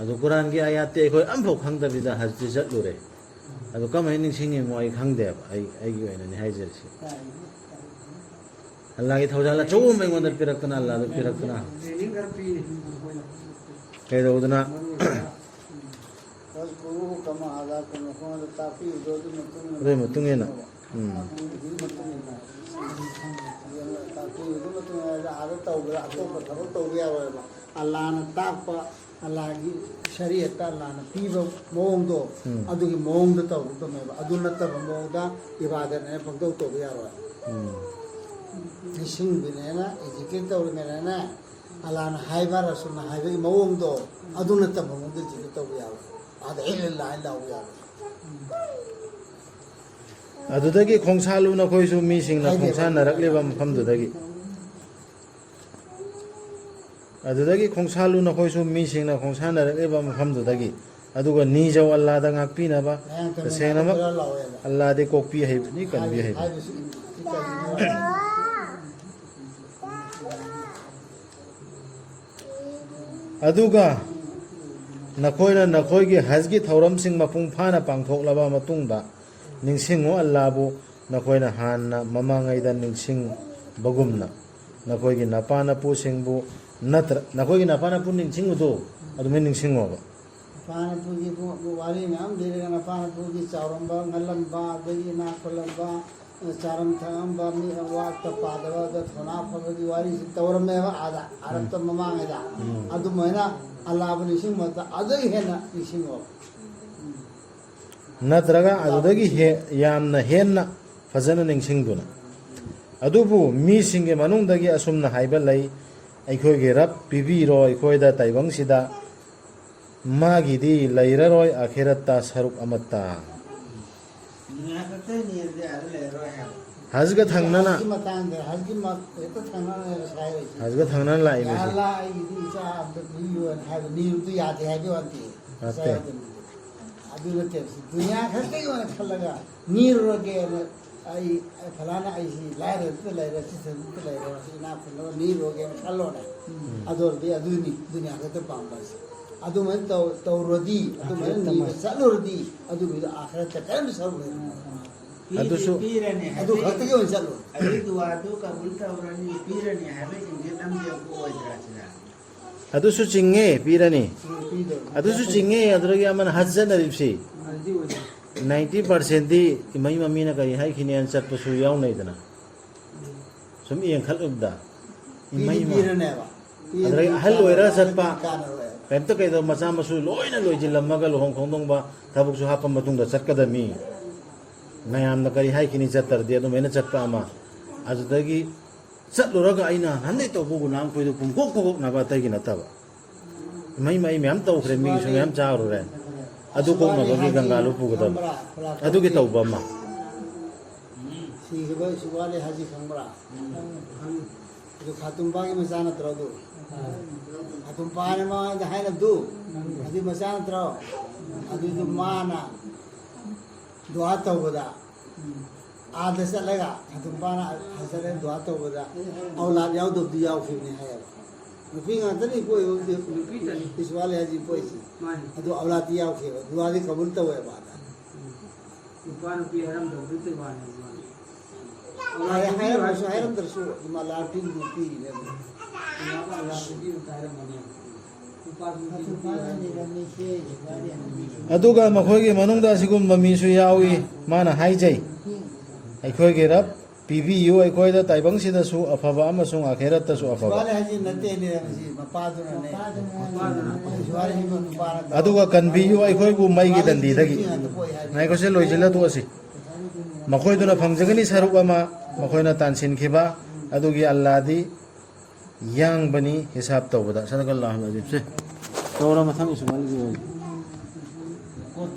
ꯑꯗꯨ ꯀꯨꯔꯥꯟꯒꯤ ꯑꯥꯌꯥꯠꯇꯤ ꯑꯩꯈꯣꯏ ꯑꯝꯐꯥꯎ ꯈꯪꯗꯕꯤꯗ ꯍꯖꯇꯤ ꯆꯠꯂꯨꯔꯦ꯫ ꯑꯗꯨ ꯀꯃꯥꯏꯅ ꯅꯤꯡꯁꯤꯡꯉꯤꯃꯣ ꯑꯩ ꯈꯪꯗꯦꯕ, ꯑꯩ, ꯑꯩꯒꯤ ꯑꯣꯏꯅꯅꯤ ꯍꯥꯏꯖꯔꯤꯁꯤ꯫ ꯑꯜꯂꯥꯒꯤ ꯊꯧꯖꯥꯜ ꯑꯆꯧꯕ ꯑꯃ ꯑꯩꯉꯣꯟꯗ ꯄꯤꯔꯛꯇꯅ, ꯑꯜꯂꯥꯗ ꯄꯤꯔꯛꯇꯅ꯫ ꯇ꯭ꯔꯦꯅꯤꯡ ꯈꯔ ꯄꯤꯔꯤ ꯃꯈꯣꯏꯅ꯫ ꯀꯩꯗꯧꯗꯅ? ꯃꯔꯨ ꯑꯣꯏꯅ ꯐꯖꯀꯨꯔꯨꯍꯨ ꯀꯃꯥ ꯍꯗꯥꯀꯨꯝ, ꯃꯈꯣꯏꯉꯣꯟꯗ ꯇꯥꯛꯄꯤꯕꯗꯣ ꯑꯗꯨꯒꯤ ꯃꯇꯨꯡ ꯏꯟꯅ ꯑꯗꯨꯒꯤ ꯃꯇꯨꯡ ꯏꯟꯅ꯫ ꯅꯤꯡꯁꯤꯡꯉꯣꯕ꯫ ꯎꯝ꯫ ꯑꯗꯨꯒꯤ ꯃꯇꯨꯡ ꯏꯟꯅ ꯇꯥꯛꯄꯤꯕꯒꯤ ꯃꯇꯨꯡ ꯏꯟꯅ ꯑꯥꯗ ꯇꯧꯕꯗ ꯑꯇꯣꯞꯄ ꯊꯕꯛ ꯇꯧꯕ ꯌꯥꯔꯣꯏꯕ꯫ ꯑꯜꯂꯥꯅ ꯇꯥꯛꯄ, ꯑꯜꯂꯥꯒꯤ ꯁꯔꯤꯌꯠꯇ ꯑꯜꯂꯥꯅ ꯄꯤꯕ ꯃꯑꯣꯡꯗꯣ, ꯎꯝ꯫ ꯑꯗꯨꯒꯤ ꯃꯑꯣꯡꯗ ꯇꯧꯒꯗꯕꯅꯦꯕ꯫ ꯑꯗꯨ ꯅꯠꯇꯕ ꯃꯑꯣꯡꯗ ꯏꯕꯥꯗꯠꯅꯦꯅ ꯄꯪꯇꯧ ꯇꯧꯕ ꯌꯥꯔꯣꯏ꯫ ꯎꯝ꯫ ꯅꯤꯡꯁꯤꯡꯕꯤꯅꯦꯅ, ꯖꯤꯀꯤꯔ ꯇꯧꯔꯤꯅꯦꯅ, ꯑꯜꯂꯥꯅ ꯍꯥꯏꯕ, ꯔꯁꯨꯜꯅ ꯍꯥꯏꯕꯒꯤ ꯃꯑꯣꯡꯗꯣ, ꯑꯗꯨ ꯅꯠꯇꯕ ꯃꯑꯣꯡꯗ ꯖꯤꯀꯤꯔ ꯇꯧꯕ ꯌꯥꯔꯣꯏ꯫ ꯑꯥꯗ ꯏꯜꯂꯜꯂꯥ ꯍꯥꯏꯅ ꯂꯥꯎꯕ ꯌꯥꯔꯣꯏ꯫ ꯑꯗꯨꯗꯒꯤ ꯈꯣꯡꯁꯥꯜꯂꯨ ꯅꯈꯣꯏꯁꯨ ꯃꯤꯁꯤꯡꯅ ꯈꯣꯡꯁꯥꯟꯅꯔꯛꯂꯤꯕ ꯃꯐꯝꯗꯨꯗꯒꯤ꯫ ꯑꯗꯨꯗꯒꯤ ꯈꯣꯡꯁꯥꯜꯂꯨ ꯅꯈꯣꯏꯁꯨ ꯃꯤꯁꯤꯡꯅ ꯈꯣꯡꯁꯥꯟꯅꯔꯛꯂꯤꯕ ꯃꯐꯝꯗꯨꯗꯒꯤ꯫ ꯑꯗꯨꯒ ꯅꯤꯖꯧ ꯑꯜꯂꯥꯗ ꯉꯥꯛꯄꯤꯅꯕ꯫ ꯃꯌꯥꯡ ꯇꯝꯃꯦ ꯇꯁꯦꯡꯅꯃꯛ ꯅꯠꯇ꯭ꯔ ꯂꯥꯎꯋꯦꯕ꯫ ꯑꯜꯂꯥꯗꯤ ꯀꯣꯛꯄꯤ ꯍꯩꯕꯅꯤ, ꯀꯟꯕꯤ ꯍꯥꯏꯕ-, ꯍꯩꯕꯅꯤ꯫ ꯍꯥꯏꯕꯁꯤ ꯏꯟ-, ꯏꯟ-, ꯑꯗꯨꯒ ꯅꯈꯣꯏꯅ ꯅꯈꯣꯏꯒꯤ ꯍꯖꯒꯤ ꯊꯧꯔꯝꯁꯤꯡ ꯃꯄꯨꯡ ꯐꯥꯅ ꯄꯥꯡꯊꯣꯛꯂꯕ ꯃꯇꯨꯡꯗ, ꯅꯤꯡꯁꯤꯡꯉꯨ ꯑꯜꯂꯥꯕꯨ, ꯅꯈꯣꯏꯅ ꯍꯥꯟꯅ ꯃꯃꯥꯡꯉꯩꯗ ꯅꯤꯡꯁꯤꯡꯕꯒꯨꯝꯅ꯫ ꯅꯈꯣꯏꯒꯤ ꯅꯄꯥ ꯅꯄꯨꯁꯤꯡꯕꯨ ꯅꯠꯇ꯭ꯔ-, ꯅꯈꯣꯏꯒꯤ ꯅꯄꯥ ꯅꯄꯨ ꯅꯤꯡꯁꯤꯡꯕꯗꯣ ꯑꯗꯨꯃꯥꯏꯅ ꯅꯤꯡꯁꯤꯡꯉꯣꯕ꯫ ꯅꯄꯥ ꯅꯄꯨꯒꯤ ꯋꯥꯔꯤ ꯃꯌꯥꯝ ꯂꯤꯔꯒ, ꯅꯄꯥ ꯅꯄꯨꯒꯤ ꯆꯥꯎꯔꯝꯕ, ꯉꯜꯂꯝꯕ, ꯑꯗꯒꯤ ꯏꯅꯥꯛ ꯈꯨꯜꯂꯝꯕ, ꯆꯥꯔꯝ ꯊꯛꯂꯝꯕ, ꯃꯤ ꯑꯋꯥꯠꯄ ꯄꯥꯗꯕꯗ ꯊꯧꯅꯥ ꯐꯕꯒꯤ ꯋꯥꯔꯤꯁꯤ ꯇꯧꯔꯝꯃꯦꯕ ꯑꯥꯗ, ꯑꯔꯕꯇ ꯃꯃꯥꯡꯉꯩꯗ꯫ ꯎꯝ꯫ ꯑꯗꯨꯃꯥꯏꯅ ꯑꯜꯂꯥꯕꯨ ꯅꯤꯡꯁꯤꯡꯕꯗ ꯑꯗꯨꯗꯒꯤ ꯍꯦꯟꯅ ꯅꯤꯡꯁꯤꯡꯉꯣ꯫ ꯅꯠꯇ꯭ꯔꯒ ꯑꯗꯨꯗꯒꯤ ꯍꯦ-, ꯌꯥꯝꯅ ꯍꯦꯟꯅ ꯐꯖꯅ ꯅꯤꯡꯁꯤꯡꯗꯨꯅ꯫ ꯑꯗꯨꯕꯨ ꯃꯤꯁꯤꯡꯒꯤ ꯃꯅꯨꯡꯗꯒꯤ ꯑꯁꯨꯝꯅ ꯍꯥꯏꯕ ꯂꯩ, "ꯑꯩꯈꯣꯏꯒꯤ ꯔꯕ ꯄꯤꯕꯤꯔꯣ ꯑꯩꯈꯣꯏꯗ ꯇꯥꯏꯕꯪꯁꯤꯗ ꯃꯥꯒꯤꯗꯤ ꯂꯩꯔꯔꯣꯏ ꯑꯈꯤꯔꯠꯇ ꯁꯔꯨꯛ ꯑꯃꯠꯇ"꯫ ꯗꯨꯅꯤꯌꯥ ꯈꯛꯇ ꯅꯤꯔꯗꯤ ꯑꯥꯗ ꯂꯩꯔꯔꯣꯏ ꯍꯥꯏꯕ꯫ ꯍꯖꯒ ꯊꯪꯅꯅ꯫ ꯍꯖꯒꯤ ꯃꯇꯥꯡꯗ, ꯍꯖꯒꯤ ꯃ-, ꯍꯦꯛꯇ ꯊꯪꯅꯅ ꯍꯥꯏꯔ ꯁꯥꯏꯔꯛꯏꯁꯦ꯫ ꯍꯖꯒ ꯊꯪꯅꯅ ꯂꯥꯛꯏ ꯌꯥ ꯃꯤꯁꯦ꯫ ꯑꯜꯂꯥ, ꯑꯩꯒꯤꯗꯤ ꯏꯆꯥ ꯑꯝꯇ ꯄꯤꯕꯤꯌꯣꯅ ꯍꯥꯏꯕ, ꯅꯤꯔꯨꯗꯨ ꯌꯥꯗꯦ ꯍꯥꯏꯕ ꯋꯥ ꯅꯠꯇꯦ꯫ ꯅꯠꯇꯦ꯫ ꯏꯆꯥ ꯌꯥꯎꯗꯅ꯫ ꯑꯗꯨ ꯅꯠꯇꯦ, ꯁꯤ ꯗꯨꯅꯤꯌꯥ ꯈꯛꯇꯒꯤ ꯑꯣꯏꯅ ꯈꯜꯂꯒ ꯅꯤꯔꯨꯔꯒꯦꯅ, ꯑꯩ, ꯑꯩ ꯐꯂꯥꯅ ꯑꯩꯁꯤ ꯂꯥꯏꯔꯕꯗ ꯂꯩꯔꯦ, ꯁꯤꯊꯕꯗ ꯂꯩꯔꯦ, ꯁꯤ ꯏꯅꯥꯛ ꯈꯨꯟꯅꯕ ꯅꯤꯔꯨꯔꯒꯦꯅ ꯈꯜꯂꯣꯅꯦ꯫ ꯎꯝ꯫ ꯑꯗꯨ ꯑꯣꯏꯔꯗꯤ ꯑꯗꯨꯅꯤ ꯗꯨꯅꯤꯌꯥ ꯈꯛꯇ ꯄꯥꯝꯕ ꯍꯥꯏꯁꯦ꯫ ꯑꯗꯨꯃꯥꯏꯅ ꯇꯧ-, ꯇꯧꯔꯗꯤ, ꯑꯗꯨꯃꯥꯏꯅ ꯑꯥꯈꯤꯔꯠꯇ ꯅꯤꯕ ꯃꯥ- ꯆꯠꯂꯨꯔꯗꯤ, ꯑꯗꯨꯒꯤꯗꯣ ꯑꯥꯈꯤꯔꯠꯇ ꯀꯔꯤꯝꯇ ꯁꯔꯨꯛ ꯂꯩꯔꯣꯏ꯫ ꯄꯤꯗꯤ ꯑꯗꯨꯁꯨ ꯄꯤꯔꯅꯤ ꯑꯗꯨ ꯍꯥꯏꯕꯒꯤ, ꯈꯛꯇꯒꯤ ꯑꯣꯏꯅ ꯆꯠꯂꯣ꯫ ꯑꯗꯨꯒꯤ ꯗꯨꯋꯥꯗꯨ ꯀꯕꯨꯜ ꯇꯧꯔꯅꯤ, ꯄꯤꯔꯅꯤ ꯍꯥꯏꯕꯒꯤ ꯏꯪꯒꯤꯠ ꯑꯃꯗꯤ ꯑꯃꯨꯛ ꯑꯣꯏꯗ꯭ꯔꯥ ꯁꯤꯗ? ꯑꯗꯨꯁꯨ ꯆꯤꯡꯉꯦ, ꯄꯤꯔꯅꯤ꯫ ꯎꯝ, ꯄꯤꯗꯣꯏꯅꯤ꯫ ꯑꯗꯨꯁꯨ ꯆꯤꯡꯉꯦ, ꯑꯗꯨꯗꯒꯤ ꯑꯃꯅ ꯍꯖ ꯆꯠꯅꯔꯤꯕꯁꯤ꯫ ꯑꯗꯨꯗꯤ ꯑꯣꯏꯗꯣꯏꯅꯤ꯫ ꯅꯥꯏꯟꯇꯤ ꯄꯥꯔꯁꯦꯟꯗꯤ ꯏꯃꯩ ꯃꯃꯤꯅ ꯀꯔꯤ ꯍꯥꯏꯈꯤꯅꯦꯅ ꯆꯠꯄꯁꯨ ꯌꯥꯎꯅꯩꯗꯅ꯫ ꯁꯨꯝ ꯌꯦꯡꯈꯠꯂꯨꯕꯗ ꯏꯃꯩ ꯄꯤꯗꯤ ꯃ- ꯄꯤꯔꯅꯦꯕ꯫ ꯑꯗꯨꯗꯒꯤ ꯑꯍꯜ ꯑꯣꯏꯔꯒ ꯆꯠꯄ, ꯀꯥꯟꯅꯔꯣꯏꯕ꯫ ꯀꯩꯝꯇ ꯀꯩꯗꯧ, ꯃꯆꯥ ꯃꯁꯨ ꯂꯣꯏꯅ ꯂꯣꯏꯁꯤꯜꯂꯝꯃꯒ ꯂꯨꯍꯣꯡ ꯈꯣꯡꯗꯣꯡꯕ ꯊꯕꯛꯁꯨ ꯍꯥꯞꯄ ꯃꯇꯨꯡꯗ ꯆꯠꯀꯗꯕꯅꯤ꯫ ꯃꯌꯥꯝꯅ ꯀꯔꯤ ꯍꯥꯏꯈꯤꯅꯤ ꯆꯠꯇ꯭ꯔꯗꯤ ꯑꯗꯨꯃꯥꯏꯅ ꯆꯠꯄ ꯑꯃ꯫ ꯑꯗꯨꯗꯒꯤ ꯆꯠꯂꯨꯔꯒ ꯑꯩꯅ ꯍꯟꯗꯛ ꯇꯧꯕ ꯒꯨꯅꯥ ꯑꯩꯈꯣꯏꯗꯣ ꯄꯨꯡꯀꯣꯛ ꯀꯣꯛꯅꯕ ꯑꯇꯩꯒꯤ ꯅꯠꯇꯕ꯫ ꯃꯩ ꯃꯩ ꯃꯌꯥꯝ ꯇꯧꯈ꯭ꯔꯦ, ꯃꯤꯒꯤꯁꯨ ꯃꯌꯥꯝ ꯆꯥꯔꯨꯔꯦ꯫ ꯑꯗꯨ ꯀꯣꯛꯅꯕꯒꯤ ꯒꯪꯒꯥꯂꯨ ꯄꯨꯒꯗꯕ꯫ ꯑꯗꯨꯒꯤ ꯇꯧꯕ ꯑꯃ꯫ ꯁꯤꯈꯤꯕ ꯁꯨꯕꯥꯂꯤ ꯍꯥꯖꯤ ꯈꯪꯕ꯭ꯔꯥ? ꯑꯗꯨ ꯈꯥꯇꯨꯝꯄꯥꯒꯤ ꯃꯆꯥ ꯅꯠꯇ꯭ꯔꯣ ꯑꯗꯨ? ꯈꯥꯇꯨꯝꯄꯥꯅ ꯃꯉꯣꯟꯗ ꯍꯥꯏꯅꯕꯗꯨ, ꯑꯗꯨꯏ ꯃꯆꯥ ꯅꯠꯇ꯭ꯔꯣ? ꯑꯗꯨꯏꯗꯨ ꯃꯥꯅ ꯗꯨꯋꯥ ꯇꯧꯕꯗ, ꯑꯥꯗ ꯆꯠꯂꯒ ꯈꯥꯇꯨꯝꯄꯥꯅ ꯍꯖꯔꯠ ꯗꯨꯋꯥ ꯇꯧꯕꯗ ꯑꯧꯂꯥꯗ ꯌꯥꯎꯗꯕꯗꯨ ꯌꯥꯎꯈꯤꯕꯅꯤ ꯍꯥꯏꯌꯦꯕ꯫ ꯅꯨꯄꯤ ꯉꯥꯛꯇꯅꯤ ꯄꯣꯛꯏꯕ, ꯅꯨꯄꯤꯇꯅꯤ꯫ ꯏꯁꯃꯥꯏꯜ ꯍꯥꯖꯤ ꯄꯣꯛꯏꯁꯤ꯫ ꯃꯥꯅꯤ꯫ ꯑꯗꯨ ꯑꯧꯂꯥꯗꯤ ꯌꯥꯎꯈꯤꯕ, ꯗꯨꯋꯥꯗꯤ ꯀꯕꯨꯜ ꯇꯧꯋꯦꯕ ꯑꯥꯗ꯫ ꯅꯨꯄꯥ ꯅꯨꯄꯤ ꯍꯥꯏꯔꯝꯗꯕꯗꯨꯒꯤ ꯋꯥꯅꯤ꯫ ꯍꯥꯏ-, ꯍꯥꯏꯔꯝꯃꯁꯨ ꯍꯥꯏꯔꯝꯗ꯭ꯔꯁꯨ ꯑꯗꯨꯝ ꯑꯜꯂꯥꯍ ꯄꯤꯕꯗꯨ ꯄꯤꯔꯤꯅꯦ ꯑꯗꯨꯝ꯫ ꯑꯗꯨꯒ ꯃꯈꯣꯏꯒꯤ ꯃꯅꯨꯡꯗ ꯑꯁꯤꯒꯨꯝꯕ ꯃꯤꯁꯨ ꯌꯥꯎꯏ꯫ ꯃꯥꯅ ꯍꯥꯏꯖꯩ, "ꯑꯩꯈꯣꯏꯒꯤ ꯔꯕ ꯄꯤꯕꯤꯌꯨ ꯑꯩꯈꯣꯏꯗ ꯇꯥꯏꯕꯪꯁꯤꯗꯁꯨ ꯑꯐꯕ ꯑꯃꯁꯨꯡ ꯑꯥꯈꯦꯔꯠꯇꯁꯨ ꯑꯐꯕ꯫ ꯁꯨꯕꯥꯂꯤ ꯍꯥꯖꯤ ꯅꯠꯇꯦꯅꯦ ꯃꯁꯤ, ꯃꯄꯥꯗꯨꯅꯅꯦ꯫ ꯁꯨꯕꯥꯂꯤ ꯍꯥꯖꯤ ꯅꯨꯄꯥꯅ ꯑꯗꯨꯒ ꯀꯟꯕꯤꯌꯨ ꯑꯩꯈꯣꯏꯕꯨ ꯃꯩꯒꯤ ꯁꯨꯕꯥꯂꯤ ꯗꯟꯗꯤꯗꯒꯤ꯫" ꯍꯥꯖꯤ ꯅꯨꯄꯤ ꯉꯥꯛꯇ ꯄꯣꯛꯏ ꯍꯥꯏꯕꯅꯤ꯫ ꯉꯥꯏꯈꯣꯁꯦ, ꯂꯣꯏꯁꯤꯜꯂ ꯇꯣꯛꯑꯁꯤ꯫ ꯃꯈꯣꯏꯗꯨꯅ ꯐꯪꯖꯒꯅꯤ ꯁꯔꯨꯛ ꯑꯃ, ꯃꯈꯣꯏꯅ ꯇꯥꯟꯁꯤꯟꯈꯤꯕ ꯑꯗꯨꯒꯤ ꯑꯜꯂꯥꯗꯤ ꯌꯥꯡꯕꯅꯤ ꯍꯤꯁꯥꯕ ꯇꯧꯕꯗ꯫ ꯁꯗꯀꯜꯂꯥꯍꯨꯜ ꯑꯖꯤꯝꯁꯦ꯫ ꯇꯧꯔꯣ, ꯃꯊꯪꯒꯤꯁꯨ ꯋꯥꯠꯂꯤ꯫